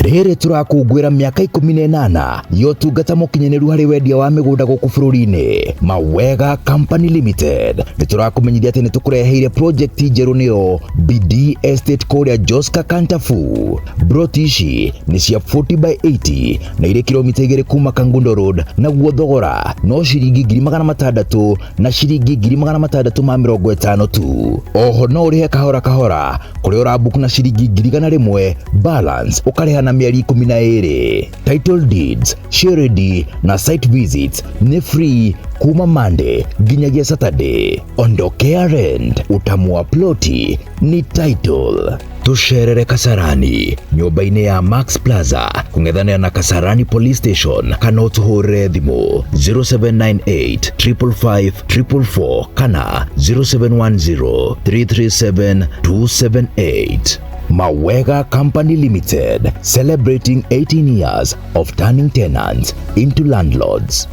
Rĩrĩ tũrakũngũĩra mĩaka 18 ya ũtungata mũkinyanĩru harĩ wendia wa mĩgũnda gũkũ bũrũri-inĩ. Mawega Company Limited nĩ tũrakũmenyithia atĩ nĩ tũkũreheire project njerũ, nĩyo BD Estate kũrĩa Joska Kantafu. Broti ici nĩ cia 40 by 80 na irĩ kilomita 2 kuma Kangundo Road, naguo thogora no ciringi 600,000 na ciringi 650,000 tu. Oho no ũrĩhe kahora kahora kũrĩa ũrabuku na ciringi 100,000, balance ũkarĩha na mĩeri 12. Title deeds, surety na site visits nĩ free kuma Monday nginyagia Saturday. Ondokea rent, utamu wa ploti ni title. Tucerere Kasarani nyũmba-inĩ ya Max Plaza kũng'ethanĩra na Kasarani Police Station, kana ũtũhũrĩre thimũ 0798 555 444 kana 0710 337 278. Mawega Company Limited, celebrating 18 years of turning tenants into landlords.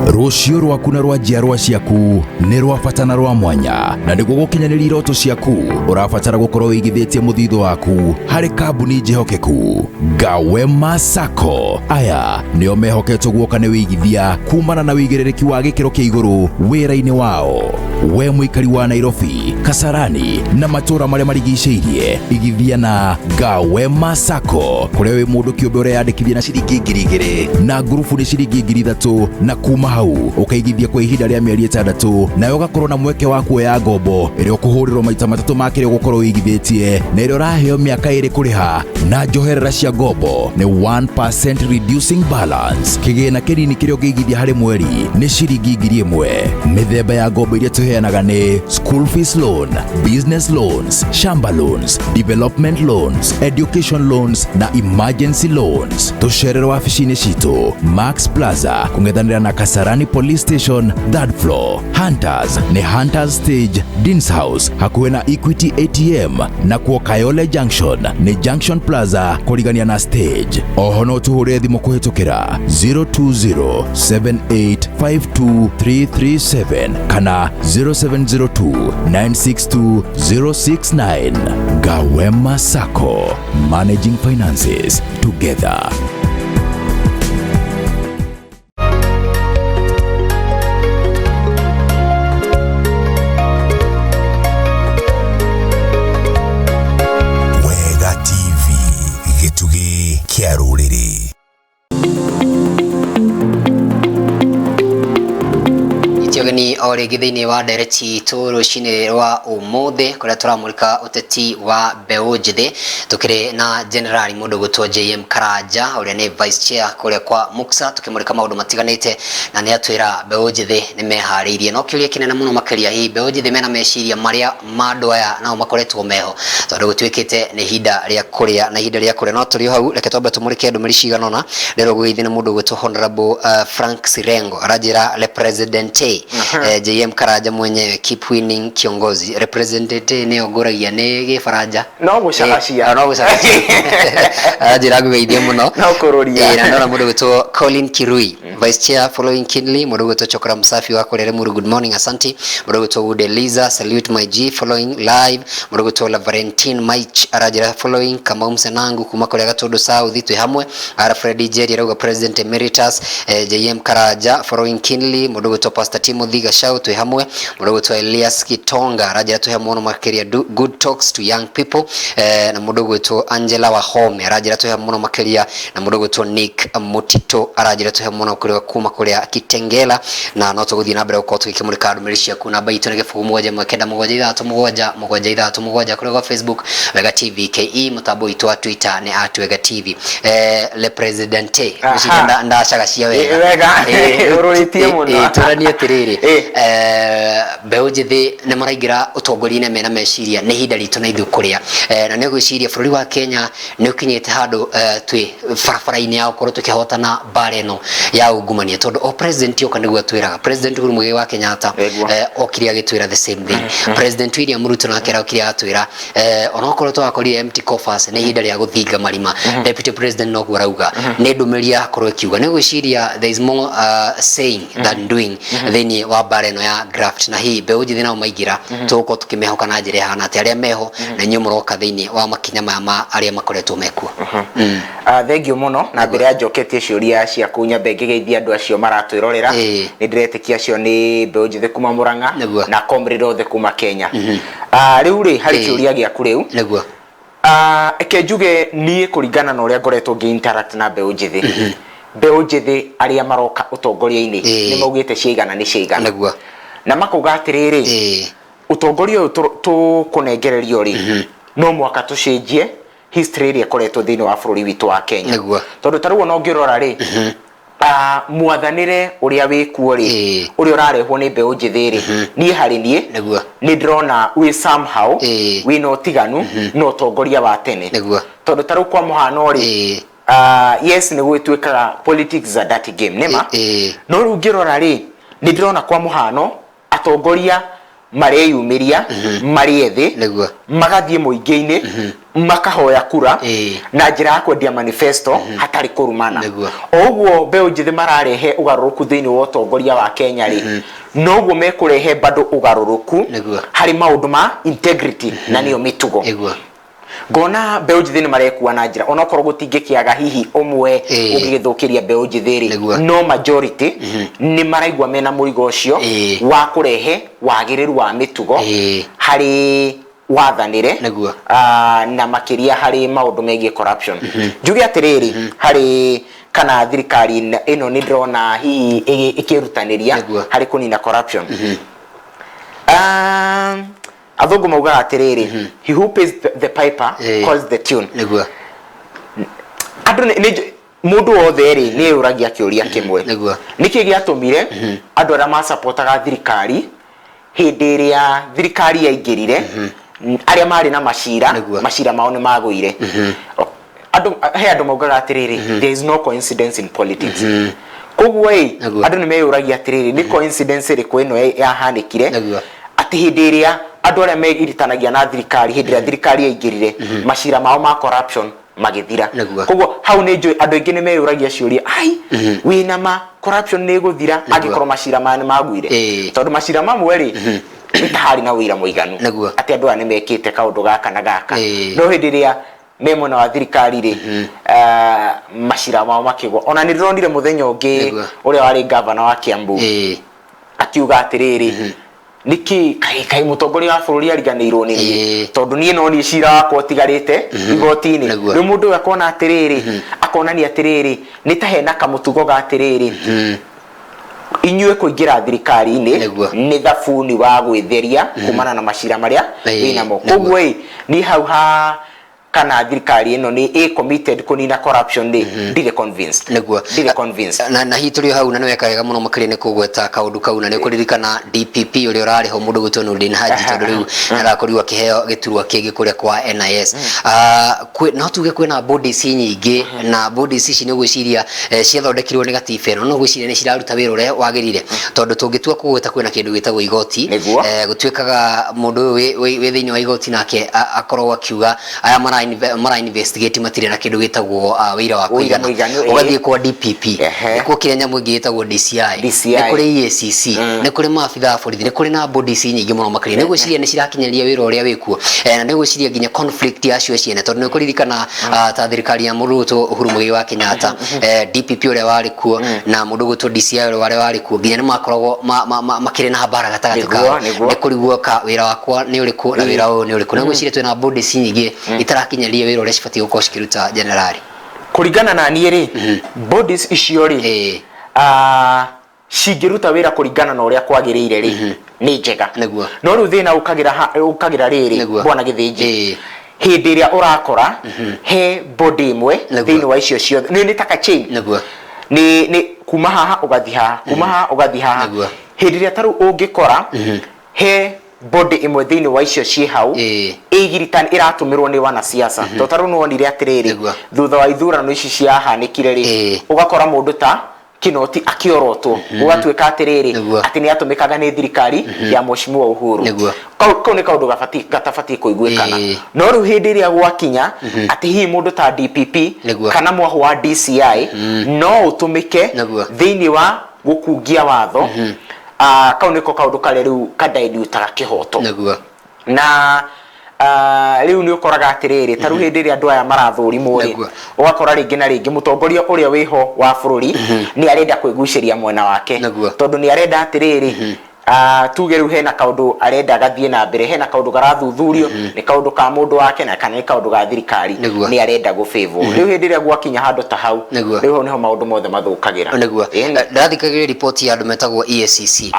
Rũciũ rwaku na rwa njiarwa ciaku nĩ rwa bata na rwa mwanya, na nĩguo gũkinyanĩria iroto ciaku ũrabatara gũkorwo wĩigithĩtie mũthithũ waku harĩ kambuni njĩhokeku. Gawema Sacco aya nĩo mehoketwo guoka nĩ wĩigithia kumana na wĩigĩrĩrĩki wa gĩkĩro kĩa igũrũ wĩra-inĩ wao. We mũikari wa Nairobi, Kasarani na matũũra marĩa marigicĩirie, igithia na Gawema Sacco kũrĩa wĩ mũndũ kĩũmbe ũreyandĩkithia na ciringi 2000 na ngurubu nĩ ciringi 3000, na kuma hau ũkaigithia kwa ihinda rĩa mĩeri 6, nawe ũgakorwo na mweke wa kuoya ngombo ĩrĩa ũkũhũrĩrwo maita 3 ma kĩrĩa ũgũkorwo ũigithĩtie, na ĩrĩa ũraheo mĩaka 2 kũrĩha, na njoherera cia ngombo nĩ 1% reducing balance. Kĩgĩna kĩnini kĩrĩa ũngĩigithia harĩ mweri nĩ ciringi 1000. Mĩthemba ya ngombo iria tũheanaga nĩ school fees loan, business loans, shamba loans, development loans, education loans na emergency loans. Tũcerere wabici-inĩ citũ Max Plaza kũng'ethanĩra na Kasarani Police Station 3rd floor. Hunters nĩ Hunters Stage, Dean's House hakuhĩ na Equity ATM, na kuo Kayole Junction nĩ Junction Plaza kũrigania na stage. Oho no tũhũre thimũ kũhĩtũkĩra 020-7852-337 kana 0702-962-069. Gawema Sacco, managing finances together.
Wega TV, gĩtugĩ kĩa rũrĩrĩ.
Itiogeni o rĩngĩ thĩinĩ wa ndereti itũ rũcinĩ rwa ũmũthĩ kũrĩa tũramũrĩka ũteti wa mbeũ njĩthĩ. Tũkĩrĩ na General mũndũ gwĩtwo JM Karanja ũrĩa nĩ Vice Chair kũrĩa kwa Muksa, tũkĩmũrĩka maũndũ matiganĩte na nĩ atwĩra mbeũ njĩthĩ nĩ meharĩirie. No kĩũria kĩnene mũno makĩria, hihi mbeũ njĩthĩ mena meciria marĩa ma andũ aya nao makoretwo meho, tondũ gũtuĩkĩte nĩ ihinda rĩa kũrĩa na ihinda rĩa kũrĩa. No tũrĩ o hau, reke twambe tũmũrĩke ndũmĩrĩri cigana ũna. Ndĩrwo gũgĩthiĩ na mũndũ gwĩtwo Honorable Frank Sirengo aranjĩra le presidente JM Karanja mwenyewe, keep winning kiongozi. Representante nĩyo ngũragia nĩ gĩbaranja
no gũcagacia,
no gũcagacia, aranjĩra ngũgeithie mũno
no kũrũria.
Na ndona mũndũ gwĩtwo Colin Kirui, Vice Chair following keenly. Mũndũ gwĩtwo Chokora Msafi wa kũrĩa Limuru, good morning, asanti. Mũndũ gwĩtwo Wood Eliza, salute my G, following live. Mũndũ gwĩtwo La Valentine Mike aranjĩra following Kamau Msenangu kuma kũrĩa Gatundu South, twĩ hamwe. Alfred Jerry arauga President Emeritus JM Karanja following keenly. Mũndũ gwĩtwo Pastor Timothy Gachau, twĩ hamwe. Mũndũ gwĩtwo Elias Kitonga aranjĩra twĩ hamwe mũno makĩria, good talks to young people. Na mũndũ gwĩtwo Angela Wahome aranjĩra twĩ hamwe mũno makĩria, na mũndũ gwĩtwo Nick Mutito aranjĩra twĩ hamwe mũno kũrĩa kuma kũrĩa Kitengela. Na no tũgũthiĩ na mbere gũkorwo tũgĩkĩmũrĩka ndũmĩrĩri ciaku. Namba itũ nĩ 0 7 9 7 6 7 7 6 7 kũrĩa gwa Facebook Wega TV KE, mũtambo witũ wa Twitter nĩ at Wega TV. Le Presidente ngwĩciria ndacagacia wega.
Wega, ũrũrĩtie mũno.
Tũranie atĩrĩrĩ, mbeũ njĩthĩ nĩ maraingĩra ũtongoria-inĩ mena meciria nĩ ihinda ritũ na ithuĩ kũrĩa, na nĩ ngwĩciria bũrũri wa Kenya nĩ ũkinyĩte handũ twĩ barabara-inĩ ya gũkorwo tũkĩhotana mbara ĩno ya ungumania, tondũ o president oka nĩguo atwĩraga. President Uhuru Muigai wa Kenyatta okire agĩtwĩra the same thing. President William Ruto nake arokire agatwĩra onokorwo twakorire empty coffers, nĩ ihinda rĩa gũthinga marima. Deputy President noguo arauga, nĩ ndũmĩrĩri yakorwo ĩkiuga. Nĩ ngwĩciria there is more saying than doing thĩinĩ wa mbara ĩno ya graft, na hihi mbeũ njĩthĩ nao maingĩra tũgũkorwo tũkĩmehoka na njĩra ĩhana atĩa, arĩa meho na inyuĩ mũroka thĩinĩ wa makinya maya ma arĩa makoretwo mekuo?
Thank you mũno, na mbere ya njoketie ciũria ciaku nyambe ngĩgeithia andũ acio maratwĩrorera. Nĩ ndĩretĩkia acio nĩ mbeũ njĩthĩ kuma Murang'a na comrade othe kuma Kenya. Rĩu rĩ, harĩ kĩũria gĩaku rĩu, reke njuge niĩ kũringana na ũrĩa ngoretwo ngĩ interact na mbeũ njĩthĩ, mbeũ njĩthĩ arĩa maroka ũtongoria-inĩ nĩ maugĩte ciaigana nĩ ciaigana, na makauga atĩrĩrĩ, ũtongoria ũyũ tũkũnengererio rĩ, no mwaka tũcenjie history ĩrĩa ĩkoretwo thĩinĩ wa bũrũri witũ wa Kenya, tondũ ta rĩu ona ũngĩrora rĩ, mwathanĩre ũrĩa wĩkuo rĩ, ũrĩa ũrarehwo nĩ mbeũ njĩthĩ rĩ, niĩ harĩ niĩ nĩ ndĩrona wĩ somehow wĩna ũtiganu na ũtongoria wa tene, tondũ ta rĩu kwa mũhano rĩ, yes, nĩ gwĩtuĩkaga politics is a dirty game, nĩma, no rĩu ngĩrora rĩ, nĩ ndĩrona kwa mũhano atongoria Mareyumĩria marĩ ethĩ, magathiĩ mũingĩ-inĩ, makahoya kura na njĩra ya kwendia manifesto hatarĩ kũrumana. O ũguo mbeũ njĩthĩ mararehe ũgarũrũku thĩinĩ wa ũtongoria wa Kenya rĩ, noguo mekũrehe bado ũgarũrũku harĩ maũndũ ma integrity na nĩyo mĩtugo. Ngona mbeũ njĩthĩ nĩ marekua na njĩra, onokorwo gũtingĩkĩaga hihi ũmwe ũngĩgĩthũkĩria mbeũ njĩthĩ rĩ, no majority nĩ maraigua mena mũrigo ũcio wa kũrehe wagĩrĩru wa mĩtugo harĩ wathanĩre, na makĩria harĩ maũndũ megiĩ corruption. Njuge atĩrĩrĩ, harĩ kana thirikari ĩno nĩ ndĩrona hihi ĩkĩrutanĩria harĩ kũnina corruption. Athũngũ maugaga atĩrĩrĩ, "He who pays the piper calls the tune." Andũ mũndũ wothe rĩ, nĩ eyũragia kĩũria kĩmwe. Nĩkĩ gĩatũmire andũ arĩa macapotaga thirikari hĩndĩ ĩrĩa thirikari yaingĩrire, arĩa marĩ na macira, macira mao nĩ magũire? Andũ, he andũ maugaga atĩrĩrĩ, "There is no coincidence in politics." Koguo ĩ, andũ nĩ meyũragia atĩrĩrĩ, nĩ coincidence ĩrĩkũ ĩno yahanĩkire atĩ hĩndĩ ĩrĩa andũ arĩa megiritanagia na thirikari, hĩndĩ ĩrĩa thirikari yaingĩrire, macira mao ma corruption magĩthira? Koguo hau nĩ njũĩ andũ aingĩ nĩ meyũragia ciũria, ai, wĩna ma corruption nĩ ĩgũthira angĩkorwo macira maya nĩ maguire? Tondũ macira mamwe rĩ, nĩ ta harĩ na ũira mũiganu atĩ andũ aya nĩ mekĩte kaũndũ gaka na gaka, no hĩndĩ ĩrĩa me mwena wa thirikari rĩ, macira mao makĩgwa. Ona nĩ ndĩronire mũthenya ũngĩ ũrĩa warĩ gavana wa Kiambu akiuga atĩrĩrĩ, nĩkĩ kaĩ kaĩ mũtongoria wa bũrũri ariganĩirwo nĩ niĩ, tondũ niĩ no niĩ cira wakwa ũtigarĩte igoti-inĩ. Rĩu mũndũ ũyũ akona atĩrĩrĩ, akonania atĩrĩrĩ, nĩ ta hena kamũtugo ga atĩrĩrĩ, inyuĩ kũingĩra thirikari-inĩ nĩ thabuni wa gwĩtheria kumana na macira marĩa wĩnamo. Koguo ĩ, niĩ hau ha kana thirikari ĩno nĩ ĩ committed kũnina corruption rĩ, ndirĩ convinced. Ndirĩ convinced.
Na hihi tũrĩ o hau, na nĩ weka wega mũno makĩria nĩ kũgweta kaũndũ kau, na nĩ ũkũririkana DPP ũrĩa ũrarĩ ho, mũndũ gwĩtwo Nurdin Haji, tondũ rĩu arakorirwo akĩheo gĩturwa kĩngĩ kũrĩa kwa NIS. No tuge kwĩna bodies nyingĩ, na bodies ici nĩ ũgwĩciria ciathondekirwo nĩ gatiba ĩno, no ũgwĩciria nĩ ciraruta wĩra ũrĩa wagĩrĩire? Tondũ tũngĩtua kũgweta kwĩna kĩndũ gĩtagwo igoti, gũtuĩkaga mũndũ ũyũ wĩ thĩinĩ wa igoti nake akorwo akiuga aya mara investigate matirĩ na kĩndũ gĩtagwo wĩira wa
ũira kũigana. Mũiganu, ĩĩ.
Ũgathiĩ kwa DPP, nĩ kuokire nyamũ ĩngĩ ĩtagwo DCI,
DCI.
Nĩ kũrĩ EACC, nĩ kũrĩ maabitha a borithi, nĩ kũrĩ na bodies nyingĩ mũno makĩria. Nĩ gwĩciria nĩ cirakinyanĩria wĩra ũrĩa wĩkuo? Na nĩ gwĩciria nginya conflict yacio ciene, tondũ nĩ ũkũririkana ta thirikari ya mũndũ gwĩtwo Uhuru Muigai wa Kenyatta, DPP ũrĩa warĩ kuo na mũndũ gwĩtwo DCI ũrĩa warĩ kuo, nginya nĩ makoragwo makĩrĩ na mbara gatagatĩ kao. Nĩ kũrigwo ka wĩra wakwa nĩ ũrĩkũ na wĩra ũyũ nĩ ũrĩkũ. Nĩ gwĩciria twĩna bodies nyingĩ itarakinyanĩria wĩra ũrĩa cibatiĩ gũkorwo cikĩruta, generali?
Kũringana na niĩ rĩ, bodies icio rĩ, cingĩruta wĩra kũringana na ũrĩa kwagĩrĩire rĩ, nĩ njega. No rĩu thĩna ũkagĩra rĩrĩ, bwana Gĩthĩnji, hĩndĩ ĩrĩa ũrakora he body ĩmwe thĩinĩ wa icio ciothe nĩ ta ka chain, nĩ kuma haha ũgathiĩ haha, kuma haha ũgathiĩ haha. Hĩndĩ ĩrĩa ta rĩu ũngĩkora he body ĩmwe thĩinĩ wa icio ciĩ hau ĩgiritani ĩratũmĩrwo nĩ wanasiasa, tondũ ta rĩu nĩwonire atĩrĩrĩ, thutha wa ithurano ici ciahanĩkire rĩ, ũgakora mũndũ ta Kinoti akĩorotwo, gũgatuĩka atĩrĩrĩ, atĩ nĩ atũmĩkaga nĩ thirikari ya Mheshimiwa Uhuru. Kau nĩ kaũndũ gatabatiĩ kũiguĩkana. No rĩu hĩndĩ ĩrĩa gwakinya atĩ hihi mũndũ ta DPP kana mwahũ wa DCI no ũtũmĩke thĩinĩ wa gũkungia watho, kau nĩko kaũndũ karĩa rĩu kadailutaga kĩhoto. Na rĩu nĩ ũkoraga atĩrĩrĩ, ta rĩu hĩndĩ ĩrĩa andũ aya marathũrimwo rĩ, ũgakora rĩngĩ na rĩngĩ mũtongoria ũrĩa wĩho wa bũrũri nĩ arenda kwĩgucĩria mwena wake, tondũ nĩ arenda atĩrĩrĩ, tuge rĩu hena kaũndũ arenda gathiĩ na mbere, hena kaũndũ garathuthurio, nĩ kaũndũ ka mũndũ wake na kana nĩ kaũndũ ga thirikari, nĩ arenda gũbĩvwo. Rĩu hĩndĩ ĩrĩa gwakinya handũ ta hau, rĩu hau nĩho maũndũ mothe mathũkagĩra.
Ĩni. Ndathikagĩrĩria riboti ya andũ metagwo EACC,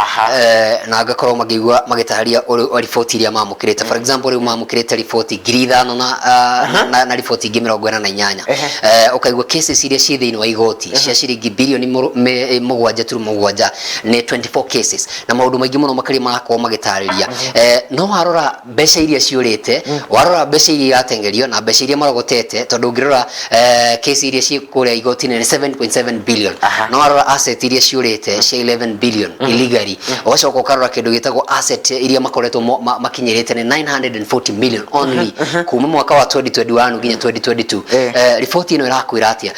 na ngakorwo makĩigua magĩtarĩria riboti iria mamũkĩrĩte. For example, rĩu mamũkĩrĩte riboti 5000 na riboti ingĩ 48. Ũkaigua cases iria ciĩ thĩinĩ wa igoti cia ciringi birioni 7.7 nĩ 24 cases, na maũndũ Maũndũ maingĩ mũno makĩria marakorwo magĩtarĩria. No warora mbeca iria ciũrĩte, warora mbeca iria iratengerio na mbeca iria marogotete, tondũ ũngĩrora kesi iria ciĩ kũrĩa igoti-inĩ nĩ 7.7 billion. No warora asset iria ciũrĩte cia 11 billion illegally, ũgacoka ũkarora kĩndũ gĩtagwo asset iria makoretwo makinyĩrĩte nĩ 940 million only kuma mwaka wa 2021 nginya 2022. Riboti ĩno ĩrakwĩra atĩa?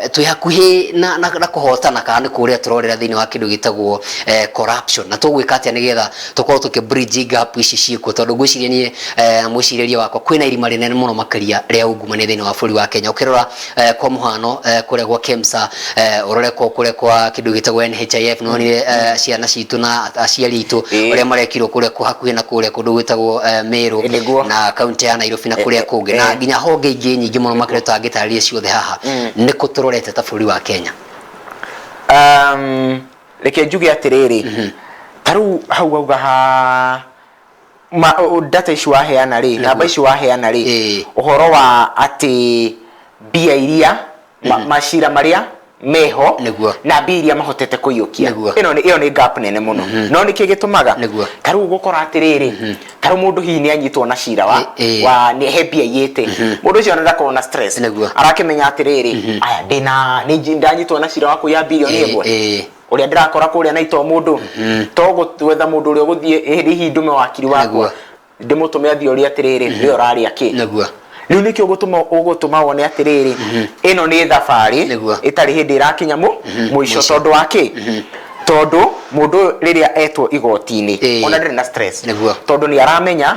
Twĩ hakuhĩ na kũhotana kana nĩ kũrĩa tũrorera thĩinĩ wa kĩndũ gĩtagwo corruption? Na tũgwĩka atĩa nĩgetha tũkorwo tũkĩ bridge gap ici ciĩkuo? Tondũ ngwĩciria niĩ na mwĩcirĩrie wakwa kwĩna irima rĩnene mũno makĩria rĩa ungumania thĩinĩ wa bũrũri wa Kenya. Ũkĩrora kwa mũhano kũrĩa gwa KEMSA, ũrore kwa kũrĩa kwa kĩndũ gĩtagwo NHIF, nĩwonire ciana citũ na aciari aitũ ũrĩa marekirwo kũrĩa kwa hakuhĩ na kũrĩa kũndũ gwĩtagwo Meru na kaunti ya Nairobi na kũrĩa kũngĩ na nginya honge ingĩ nyingĩ mũno makĩria tũtangĩtarĩria ciothe haha. Nĩ kũ tũrorete ta bũrũri wa Kenya?
Reke njuge atĩrĩrĩ, ta rĩu hau wauga ha data ici waheana rĩ, namba ici waheana rĩ, ũhoro wa atĩ mbia iria macira marĩa meho na mbia iria mahotete kũiyũkia, ĩno nĩ ĩyo nĩ gap nene mũno. No nĩkĩ gĩtũmaga? Ta rĩu ũgũkora atĩrĩrĩ, ta rĩu mũndũ hihi nĩ anyitwo na cira wa wa nĩ he mbia aiyĩte, mũndũ ũcio ona ndakorwo na stress. Arakĩmenya atĩrĩrĩ, aya ndĩna nĩ ndanyitwo na cira wa kũiya bilioni 1, ũrĩa ndĩrakora kũrĩa na ito mũndũ to gwetha mũndũ ũrĩa ũgũthiĩ ĩ, hihi ndume wakiri wakwa ndĩmũtũme athiĩ orie atĩrĩrĩ, we ũrarĩa kĩ? Rĩu nĩkĩo ũgũtũma wone atĩrĩrĩ, ĩno nĩ thabarĩ ĩtarĩ hĩndĩ ĩrakinya mũico. Tondũ wa kĩ? Tondũ mũndũ ũyũ rĩrĩa etwo igoti-inĩ, ona ndarĩ na stress, tondũ nĩ aramenya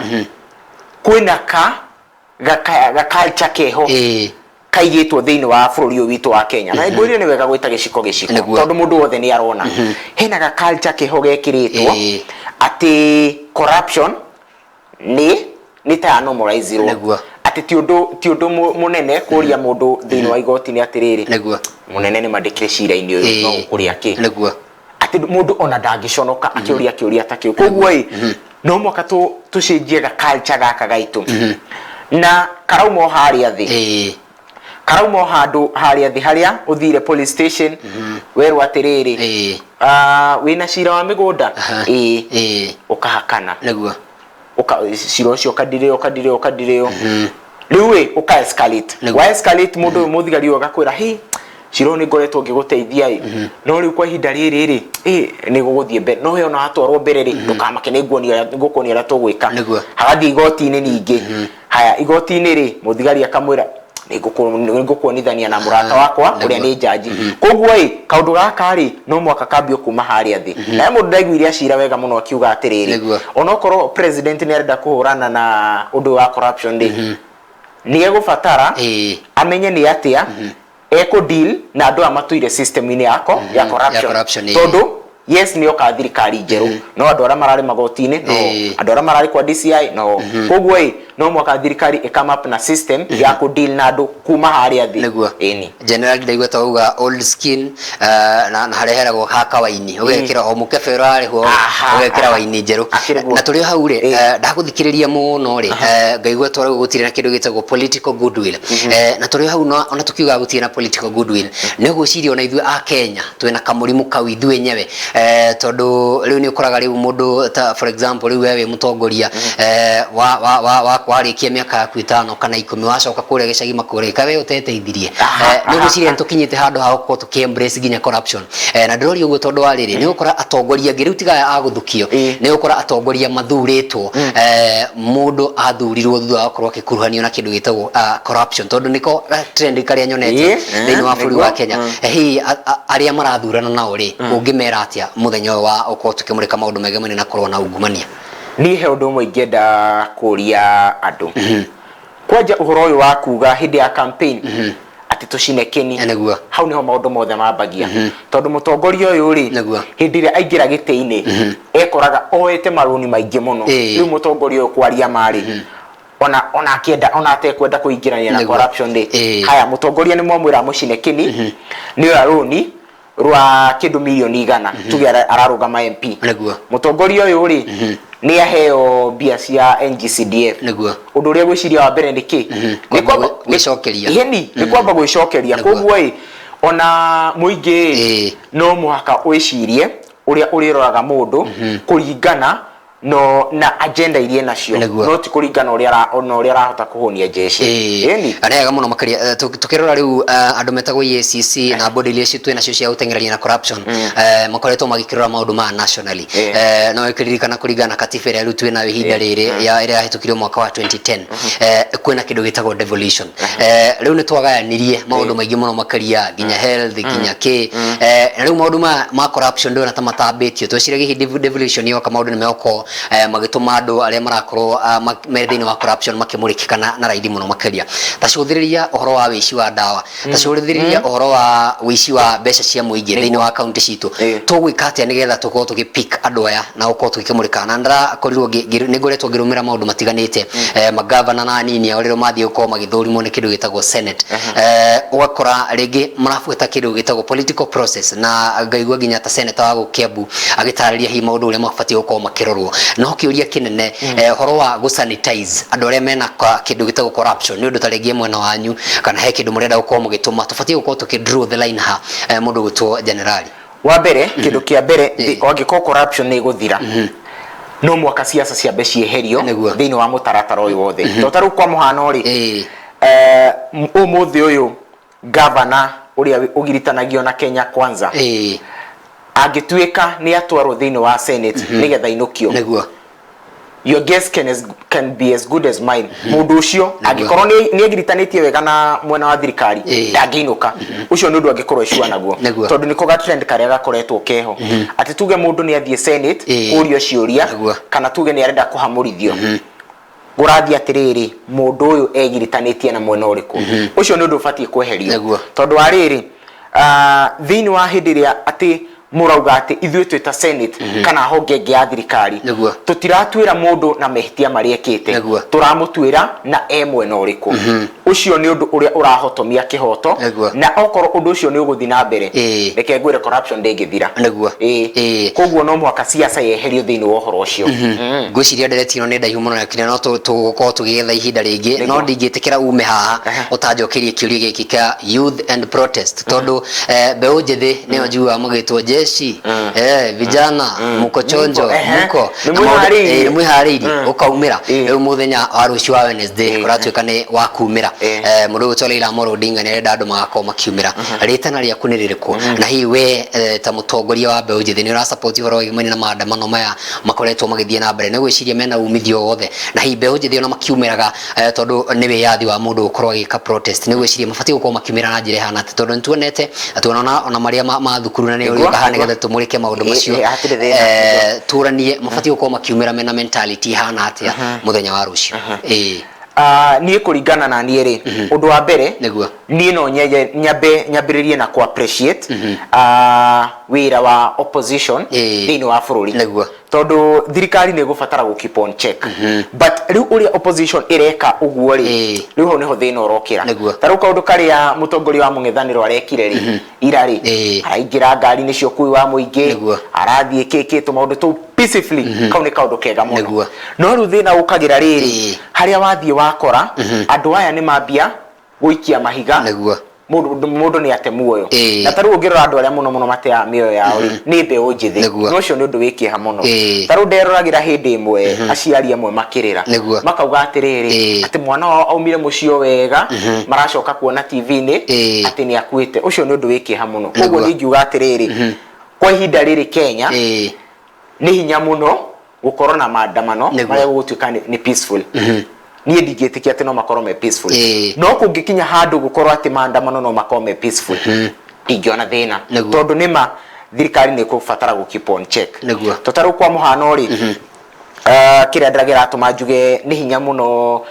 kwĩna ka ga culture keho kaigĩtwo thĩinĩ wa bũrũri ũyũ witũ wa Kenya. Na ngwĩrire nĩ wega gwĩta gĩciko gĩciko, tondũ mũndũ wothe nĩ arona hena ga culture keho gekĩrĩtwo atĩ corruption nĩ ta ya normalize-irwo, atĩ ti ũndũ mũnene kũria mũndũ thĩinĩ wa igoti-inĩ atĩrĩrĩ, mũnene, nĩ mandĩkire cira-inĩ ũyũ, no ũkũrĩa kĩ? Atĩ mũndũ ona ndangĩconoka akĩũria kĩũria ta kĩu. Koguo ĩ, no mwaka tũcenjie ga culture gaka gaitũ na karauma o harĩa thĩ, karauma o handũ harĩa thĩ harĩa ũthire police station werwo atĩrĩrĩ, "Ah, wĩna cira wa mĩgũnda?" Ĩĩ. Ũkahakana. Ũka cira ũcio ũkadirĩo, ũkadirĩo, ũkadirĩo, rĩu ĩ ũka escalate. Wa escalate, mũndũ ũyũ mũthigari ũyũ agakwĩra, "Hi, cira ũyũ nĩ ngoretwo ngĩgũteithia ĩ, no rĩu kwa ihinda rĩrĩ rĩ, ĩ nĩ gũgũthiĩ mbere, no we ona watwarwo mbere rĩ, ndũkamake, nĩ nguonia ũrĩa ngũkuonia ũrĩa tũgwĩka." Hagathiĩ igoti-inĩ ningĩ. Haya, igoti-inĩ rĩ, mũthigari akamwĩra, "Nĩ ngũkuonithania na mũrata wakwa ũrĩa nĩ njanji." Koguo ĩ, kaũndũ gaka rĩ, no mwaka kambio kuma harĩa thĩ. Na he mũndũ ndaiguire acira wega mũno akiuga atĩrĩrĩ, onokorwo president nĩ arenda kũhũrana na ũndũ wa corruption rĩ, nĩ egũbatara amenye nĩ atĩa ekũ deal na andũ aya matũire system-inĩ yako ya corruption.
Ya corruption,
Tondũ yes, nĩ oka thirikari njerũ, no andũ arĩa mararĩ magoti-inĩ no andũ arĩa mararĩ kwa DCI no. Koguo ĩ, no mwaka thirikari ĩ come up na system ya kũ deal na andũ kuma harĩa thĩ. Ĩni.
General, ndaigua ta wauga old skin, na harĩa heragwo ha kawaini ũgekĩra o mũkebe ũrarĩhwo, ũgekĩra waini njerũ.
Akĩrĩ guo.
Na tũrĩ o hau rĩ, ndagũthikĩrĩria mũno rĩ, ngaigua twarauga gũtirĩ na kĩndũ gĩtagwo political goodwill. Na tũrĩ o hau ona tũkiugaga gũtirĩ na political goodwill, nĩ ũgwĩciria ona ithuĩ a Kenya twĩna kamũrimũ kau ithuĩ enyewe? Tondũ rĩu nĩ ũkoraga rĩu mũndũ ta, for example, rĩu we wĩ mũtongoria, wa wa wa wa warĩkia mĩaka yaku 5 kana 10, wacoka kũrĩa gĩcagi makũrĩa we ũteteithirie. Nĩ ũgwĩciria nĩ tũkinyĩte handũ ha gũkorwo tũkĩ embrace nginya corruption? Na ndĩroria ũguo tondũ wa rĩrĩ, nĩ ũgũkora atongoria angĩ rĩu tiga aya a gũthukio, nĩ ũgũkora atongoria mathurĩtwo, mũndũ athurirwo thutha wa gũkorwo akĩkuruhanio na kĩndũ gĩtagwo corruption, tondũ nĩko trend karĩa nyonete thĩinĩ wa bũrũri wa Kenya. Hihi arĩa marathurana nao rĩ, ũngĩmera atĩa mũthenya ũyũ wa ũkorwo tũkĩmũrĩka maũndũ megemainie na kũrũa na ungumania?
Niĩ he ũndũ ũmwe ingĩenda kũria andũ. Kwanja ũhoro ũyũ wa kuga hĩndĩ ya campaign atĩ tũcine kĩni, hau nĩho maũndũ mothe mambagia, tondũ mũtongoria ũyũ rĩ, hĩndĩ ĩrĩa aingĩra gĩtĩ-inĩ ekoraga oete marũni maingĩ mũno. Rĩu mũtongoria ũyũ, kwaria marĩ, ona akĩenda ona atekwenda kũingĩrania na corruption rĩ, haya, mũtongoria nĩ mwamwĩra mũcine kĩni, nĩ oya rũni rwa kĩndũ mirioni 100, tuge ararũgama MP. Mũtongoria ũyũ rĩ, nĩ aheo mbia cia NGCDF. Ũndũ ũrĩa gwĩciria wa mbere nĩ kĩ? Nĩ
Kwamba gwĩcokeria.
Ĩni, nĩ kwamba gwĩcokeria. Koguo ĩ, ona mũingĩ ĩ, no mũhaka wĩcirie Ũrĩa ũrĩroraga mũndũ kũringana no na agenda iria enacio, no ti kũringana ũrĩa na ũrĩa arahota kũhũnia jeshi. Ĩni.
Nĩ wega mũno makĩria. Tũkĩrora rĩu andũ metagwo EACC na body iria twĩ nacio cia gũteng'erania na corruption, makoretwo magĩkĩrora maũndũ maya nationally. No ĩkĩririkana kũringana na katiba ĩrĩa rĩu twĩ nayo ihinda rĩrĩ ya ĩrĩa yahĩtũkirio mwaka wa 2010, kwĩna kĩndũ gĩtagwo devolution. Rĩu nĩ twagayanirie maũndũ maingĩ mũno makĩria, nginya health, nginya kĩ. Na rĩu maũndũ maya ma corruption ndĩrona ta matambĩtio. Tweciragia hihi devolution yoka maũndũ nĩ megũkorwo magĩtũma andũ arĩa marakorwo me thĩinĩ wa corruption makĩmũrĩkĩka na raithi mũno makĩria. Ta cũthĩrĩria ũhoro wa wĩici wa ndawa, ta cũthĩrĩria ũhoro wa wĩici wa mbeca cia mũingĩ thĩinĩ wa kaunti citũ. Tũgwĩka atĩa nĩgetha tũkorwo tũgĩ pick andũ aya na gũkorwo tũgĩkĩmũrĩka? Na ndĩrakorirwo nĩ ngoretwo ngĩrũmĩrĩra maũndũ matiganĩte, magavana na anini ao rĩrĩa mathiĩ gũkorwo magĩthũrimwo nĩ kĩndũ gĩtagwo Senate, ũgakora rĩngĩ marabuata kĩndũ gĩtagwo political process, na ngaigua nginya ta senator wa gũkũ Kiambu agĩtarĩria hihi maũndũ ũrĩa mabatiĩ gũkorwo makĩrorwo. No kĩũria kĩnene, ũhoro wa gũ sanitize andũ arĩa mena kĩndũ gĩtagwo corruption, nĩ ũndũ ta rĩngĩ mwena wanyu kana he kĩndũ mũrenda gũkorwo mũgĩtũma, tũbatiĩ gũkorwo tũkĩ draw the line ha, mũndũ gwĩtwo generali?
Wa mbere, kĩndũ kĩa mbere, angĩkorwo corruption nĩ ĩgũthira, no mũhaka ciaca ciambe cieherio thĩinĩ wa mũtaratara ũyũ wothe. To ta rĩu kwa mũhano rĩ, ũmũthĩ ũyũ gavana ũrĩa ũgiritanagio na Kenya Kwanza angĩtuĩka nĩ atwarwo thĩinĩ wa Senate nĩgetha ainũkio, your guess can be as good as mine, mũndũ ũcio angĩkorwo nĩ egiritanĩtie wega na mwena wa thirikari, ndangĩinũka. Ũcio nĩ ũndũ angĩkorwo ecua naguo, tondũ nĩko ga trend karĩa gakoretwo keho, atĩ tuge mũndũ nĩ athiĩ Senate kũrio ciũria, kana tuge nĩ arenda kũhamũrithio, kũrathiĩ atĩrĩrĩ, mũndũ ũyũ egiritanĩtie na mwena ũrĩkũ? Ũcio nĩ ũndũ ũbatiĩ kweherio, tondũ wa rĩrĩ, thĩinĩ wa hĩndĩ ĩrĩa atĩ mũrauga atĩ ithuĩ twĩ ta Senate kana honge ĩngĩ ya thirikari, tũtiratuĩra mũndũ na mehĩtia marĩa ekĩte, tũramũtuĩra na e mwena ũrĩkũ. Ũcio nĩ ũndũ ũrĩa ũrahotomia kĩhoto, na okorwo ũndũ ũcio nĩ ũgũthiĩ na mbere, reke ngwĩre, corruption ndĩngĩthira. Koguo no mũhaka siasa yeherio thĩinĩ wa ũhoro ũcio.
Ngwĩciria ndereti ĩno nĩ ndaihu mũno na no tũgũkorwo tũgĩetha ihinda rĩngĩ, no ndingĩtĩkĩra ume haha ũtanjokeirie kĩũria gĩkĩ kĩa youth and protest, tondũ mbeũ njĩthĩ nĩyo njiguaga magĩtwo jeshi, vijana muko chonjo, muko
Nĩ mwĩharĩirie.
Nĩ mwĩharĩirie ũkaumĩra rĩu mũthenya wa rũciũ wa Wednesday ũratuĩka nĩ wa kumĩra. Mũndũ ũgwĩtwo Raila Amolo Odinga nĩ arenda andũ magakorwo makiumĩra. Rĩtana rĩaku nĩ rĩrĩkũ? Na hihi we ta mũtongoria wa mbeũ njĩthĩ nĩ ũra support ũhoro wĩgiĩ na maandamano maya makoretwo magĩthiĩ na mbere? Nĩ gwĩciria mena umithio wothe? Na hihi mbeũ njĩthĩ ona makiumĩraga, tondũ nĩ wĩyathi wa mũndũ gũkorwo agĩka protest, nĩ gwĩciria mabatiĩ gũkorwo makiumĩra na njĩra ĩhana atĩa? Tondũ nĩ tuonete na tuona ona marĩa ma thukuru na nĩ ũrĩũka haha nĩgetha tũmũrĩke maũndũ macio.
Hatirĩ thĩna.
Tũranie mabatiĩ gũkorwo makiumĩra mena mentality ĩhana atĩa mũthenya wa rũciũ?
Niĩ kũringana na niĩ rĩ, ũndũ wa mbere, niĩ no nyambe nyambĩrĩrie na kũ appreciate wĩra wa opposition thĩinĩ wa bũrũri, tondũ thirikari nĩ ĩgũbatara gũ keep on check, but rĩu ũrĩa opposition ĩreka ũguo rĩ, rĩu hau nĩho thĩna ũrokĩra. Ta rĩu kaũndũ karĩa mũtongoria wa mũng'ethanĩro arekire rĩ ira rĩ, araingĩra ngari-inĩ cia ũkui wa mũingĩ, arathiĩ kĩ kĩ tũmaũndũ tũu peacefully, kau nĩ kaũndũ kega mũno. No rĩu thĩna ũkagĩra rĩrĩ, harĩa wathiĩ wakora andũ aya nĩ mambia gũikia mahiga, mũndũ nĩ ate muoyo. Na ta rĩu ũngĩrora andũ arĩa mũno mũno mateaga mĩoyo yao rĩ, nĩ mbeũ njĩthĩ. Na ũcio nĩ ũndũ wĩ kĩeha mũno. Ta rĩu nderoragĩra hĩndĩ ĩmwe aciari amwe makĩrĩra, makauga atĩrĩrĩ, atĩ mwana wao aumire mũciĩ o wega, maracoka kuona TV-inĩ atĩ nĩ akuĩte. Ũcio nĩ ũndũ wĩ kĩeha mũno. Koguo niĩ ingiuga atĩrĩrĩ, kwa ihinda rĩrĩ Kenya nĩ hinya mũno gũkorwo na maandamano marĩa gũgũtuĩka nĩ peaceful. Niĩ ndingĩtĩkia atĩ no makorwo me peaceful. No kũngĩkinya handũ gũkorwo atĩ maandamano no makorwo me peaceful, ndingĩona thĩna, tondũ nĩma thirikari nĩ ĩkũbatara gũ keep on check. To ta rĩu kwa mũhano rĩ, kĩrĩa ndĩra kĩratũma njuge nĩ hinya mũno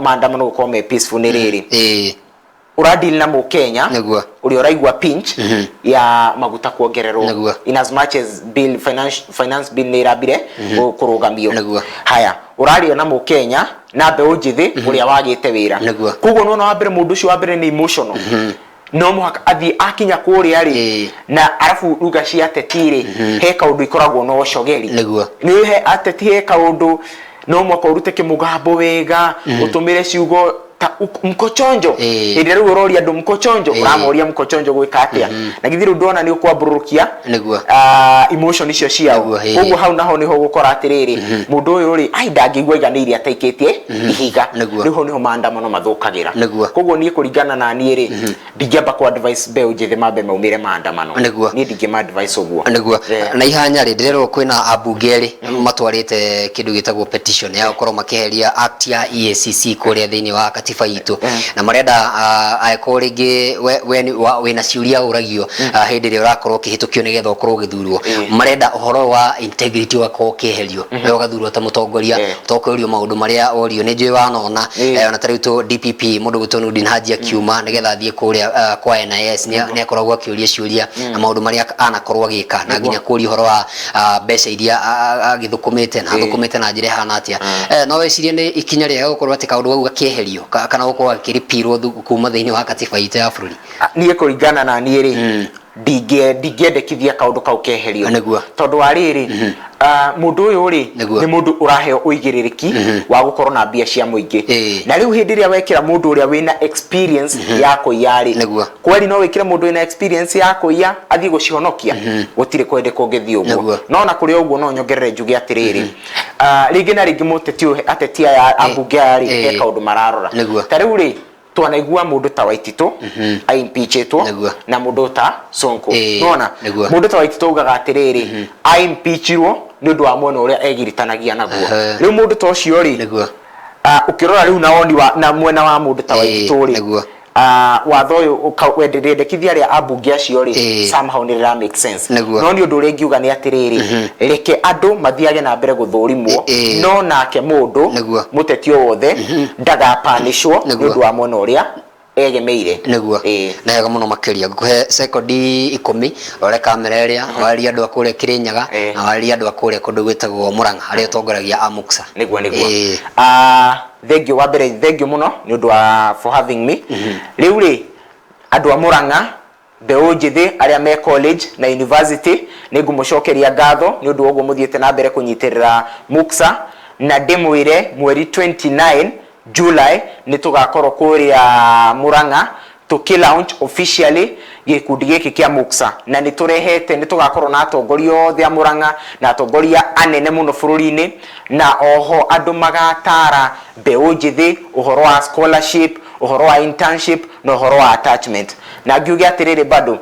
maandamano gũkorwo me peaceful nĩ rĩrĩ, ũra deal na mũkenya ũrĩa ũraigua pinch ya maguta kuongererwo, in as much as bill finance bill nĩ ĩrambire kũrũgamio. Haya, ũraria na mũkenya na mbeũ njĩthĩ ũrĩa wagĩte wĩra. Koguo nĩwona wa mbere, mũndũ ũcio wa mbere nĩ emotional, no mũhaka athiĩ akinya kũrĩa rĩ, na arabu ruga cia ateti rĩ, he kaũndũ ikoragwo na ũcogeri. Nĩ he ateti he kaũndũ no mũhaka ũrute kĩmũgambo wega, ũtũmĩre ciugo. Ta mko chonjo. Hĩndĩ ĩrĩa rĩu ũroria andũ mko chonjo, ũramoria mko chonjo gwĩka atĩa? Na githĩ rĩu ndwona nĩ ũkwambũrũkia
Nĩguo.
Emotion icio ciao.
Nĩguo, ĩĩ.
Koguo hau naho nĩho ũgũkora atĩrĩrĩ, mũndũ ũyũ rĩ, ai, ndangĩigua aiganĩire ataikĩtie ihiga. Rĩu hau nĩho maandamano mathũkagĩra. Koguo niĩ kũringana na niĩ rĩ, ndingĩamba kũ advice mbeũ njĩthĩ mambe maumĩre maandamano. Niĩ ndingĩma advice ũguo.
Nĩguo. Na ihanya rĩ, ndĩrerwo kwĩna ambunge erĩ matwarĩte kĩndũ gĩtagwo petition ya gũkorwo makĩeheria act ya EACC kũrĩa thĩinĩ wa katiba itũ, na marenda angĩkorwo rĩngĩ we wĩna ciũria ũragio hĩndĩ ĩrĩa ũrakorwo ũkĩhĩtũkio nĩgetha ũkorwo ũgĩthurwo, marenda ũhoro wa integrity ũgakorwo ũkĩeherio, we ũgathurwo ta mũtongoria ũtokũrio maũndũ marĩa orio. Nĩ njũĩ wanona ona ta rĩu tũ DPP, mũndũ gwĩtwo Nurdin Haji akiuma nĩgetha athiĩ kũrĩa kwa NIS, nĩ akoragwo akĩũria ciũria na maũndũ marĩa anakorwo agĩka, na nginya kũria ũhoro wa mbeca iria agĩthũkũmĩte na athũkũmĩte na njĩra ĩhana atĩa. No wĩcirie nĩ ikinya rĩega gũkorwo atĩ kaũndũ kau gakĩeherio kana gũkorwo gakĩripirwo kuma thĩinĩ wa katiba itũ ya bũrũri?
Niĩ kũringana na niĩ rĩ, ndingĩendekithia kaũndũ kau keherio. Tondũ wa rĩrĩ, mũndũ ũyũ rĩ, nĩ mũndũ ũraheo ũigĩrĩrĩki wa gũkorwo na mbia cia mũingĩ. Na rĩu hĩndĩ ĩrĩa wekĩra mũndũ ũrĩa wĩna experience ya kũiya rĩ, kweli no wĩkĩre mũndũ wĩna experience ya kũiya athiĩ gũcihonokia? Gũtirĩ kwendĩ kũngĩthiĩ ũguo. No na kũrĩ ũguo, no nyongerere njuge atĩrĩrĩ, rĩngĩ na rĩngĩ mũteti ũyũ, ateti aya, ambunge aya rĩ, he kaũndũ mararora. Ta rĩu rĩ, twanaigua mũndũ ta Waititũ aimpeachĩtwo na mũndũ ta Sonko. Nĩwona? Mũndũ ta Waititũ augaga atĩrĩrĩ, aimpeachirwo nĩ ũndũ wa mwena ũrĩa egiritanagia naguo. Rĩu mũndũ ta ũcio rĩ, ũkĩrora rĩu na woni wa na mwena wa mũndũ ta Waititũ rĩ, watho ũyũ rĩendekithia rĩa ambunge acio rĩ, somehow nĩ rĩra make sense. No nĩ ũndũ ũrĩa ingiuga nĩ atĩrĩrĩ, reke andũ mathiage na mbere gũthũrimwo, no nake mũndũ mũteti o wothe ndagapanĩcwo nĩ ũndũ wa mwena ũrĩa egemeire.
Nĩguo. Na wega mũno makĩria. Ngũkũhe sekondi 10 ũrore kamera ĩrĩa, warie andũ a kũrĩa Kĩrĩnyaga, na warie andũ a kũrĩa kũndũ gwĩtagwo Mũrang'a harĩa ũtongoragia AMUCSA.
Nĩguo. Thengiũ wa mbere, thengiũ mũno nĩ ũndũ wa for having me. Rĩu rĩ, andũ a Mũrang'a, mbeũ njĩthĩ arĩa me college na university, nĩ ngũmũcokeria ngatho nĩ ũndũ wa ũguo mũthiĩte na mbere kũnyitĩrĩra MUCSA, na ndĩmwĩre mweri 29 July nĩ tũgakorwo kũrĩa Mũrang'a tũkĩ launch officially gĩkundi gĩkĩ kĩa MUCSA, na nĩ tũrehete, nĩ tũgakorwo na atongoria othe a Mũrang'a na atongoria anene mũno bũrũri-inĩ, na oho andũ magatara mbeũ njĩthĩ ũhoro wa scholarship, ũhoro wa internship na ũhoro wa attachment. Na ngiuge atĩrĩrĩ, bado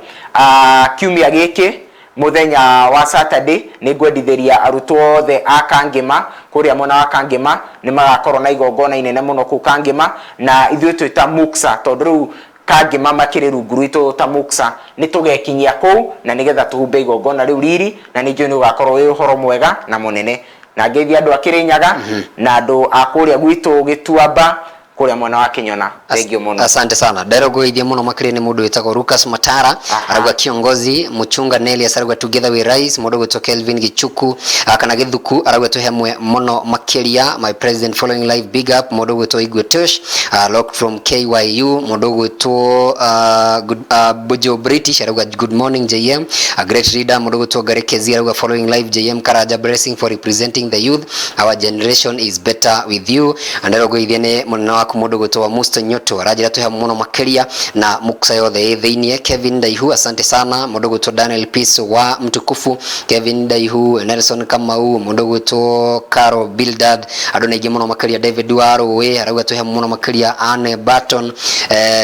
kiumia gĩkĩ mũthenya wa Saturday nĩ ngwendithĩria arutwo othe a Kangĩma kũrĩa mwena wa Kangĩma, nĩ magakorwo na igongona inene mũno kũu Kangĩma, na ithuĩ twĩ ta MUCSA, tondũ rĩu Kangĩma makĩrĩ rungu rwitũ ta MUCSA, nĩ tũgekinyia kũu na nĩgetha tũhumbe igongona rĩu riri, na nĩ njũĩ nĩ ũgakorwo wĩ ũhoro mwega na mũnene. Na ngeithie andũ a Kĩrĩnyaga na andũ a kũrĩa gwitũ Gĩtuamba, kũrĩa mwena wa Kĩnyona. Thengiũ mũno.
Asante sana. Ndero ngũgeithia mũno makĩria nĩ mũndũ wĩtagwo Lucas Matara. Arauga kiongozi Muchunga Nelius, arauga together we rise. Mũndũ gwĩtwo Kelvin Gichuku kana Gĩthuku arauga twĩ hamwe mũno makĩria. My president following live, big up. Mũndũ gwĩtwo Igwe Tush, locked from KYU. Mũndũ gwĩtwo good, Bojo British arauga good morning JM, a great leader. Mũndũ gwĩtwo Gary Kezi arauga following live JM Karanja, blessing for representing the youth, our generation is better with you. Ndero ngũgeithia nĩ mũnene waku mũndũ gwĩtwo Musto Nyoto, aranjĩra twĩ hamwe mũno makĩria na MUCSA yothe ĩ thĩiniĩ. Kevin Ndaihu, asante sana. Mũndũ gwĩtwo Daniel Peace wa mtukufu, Kevin Ndaihu, Nelson Kamau, mũndũ gwĩtwo Caro Bildad, andũ nĩ aingĩ mũno makĩria. David Warũĩ arauga twĩ hamwe mũno makĩria. Anne Barton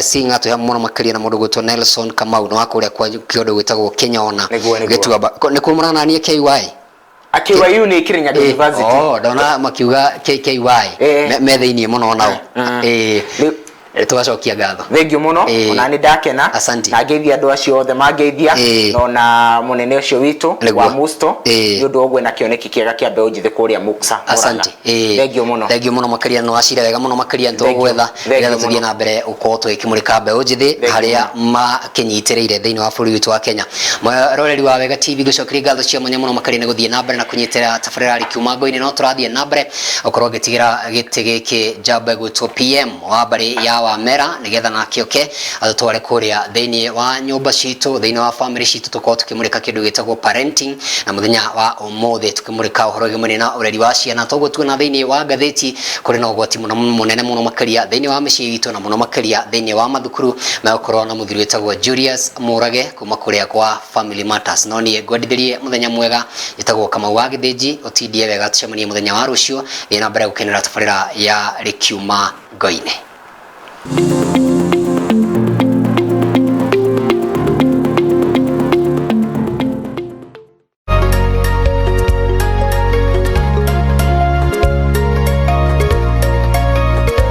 Singer, twĩ hamwe mũno makĩria na mũndũ gwĩtwo Nelson Kamau nĩ wa kũrĩa kwa kĩũndũ gwĩtagwo Kĩnyona.
Nĩguo.
Gĩtuamba nĩkuo mũrananie KY?
KYU nĩ Kirinyaga University.
Oh, ndona makiuga KKY. Me thĩiniĩ mũno nao. Tũgacokia ngatho.
Thengiũ mũno. Ona nĩ ndakena.
Asante.
Na ngeithia andũ acio othe mangeithia. Na ona mũnene ũcio witũ wa Musto nĩ ũndũ wa ũguo na kĩoneki kĩega kĩa mbeũ njĩthĩ kũrĩa MUCSA.
Asante.
Thengiũ mũno.
Thengiũ mũno makĩria, no wacira wega mũno makĩria, nĩtũgwetha nĩgetha tũthiĩ na mbere gũkorwo tũgĩkĩmũrĩka mbeũ njĩthĩ harĩa makĩnyitĩrĩire thĩinĩ wa bũrũri witũ wa Kenya. Mwĩroreri wa Wega TV, ngũcokeria ngatho cia mwanya mũno makĩria nĩ gũthiĩ na mbere na kũnyitĩrĩra tabarĩra Rikiuma Ngo-inĩ. No tũrathiĩ na mbere gũkorwo ngĩtigĩra gĩtĩ gĩkĩ njamba ĩgwĩtwo PM wa mbarĩ ya Wamera nĩgetha nake oke atũtware kũrĩa thĩinĩ wa nyũmba citũ, thĩinĩ wa family citũ, tũkorwo tũkĩmũrĩka kĩndũ gĩtagwo parenting, na mũthenya wa ũmũthĩ tũkĩmũrĩka ũhoro wĩgiĩ na ũreri wa ciana. Toguo tuona thĩinĩ wa ngathĩti kũrĩ na ũgwati mũno mũnene mũno makĩria thĩinĩ wa mĩciĩ itũ na mũno makĩria thĩinĩ wa mathukuru, megũkorwo na mũthuri wĩtagwo Julius Mũrage kuma kũrĩa kwa Family Matters. No niĩ ngwendithĩrie mũthenya mwega, njĩtagwo Kamau wa Gĩthĩnji, ũtindie wega, tũcemanie mũthenya wa rũciũ. Thiĩ na mbere gũkenera tabarĩra ya Rĩkiuma Ngo-inĩ.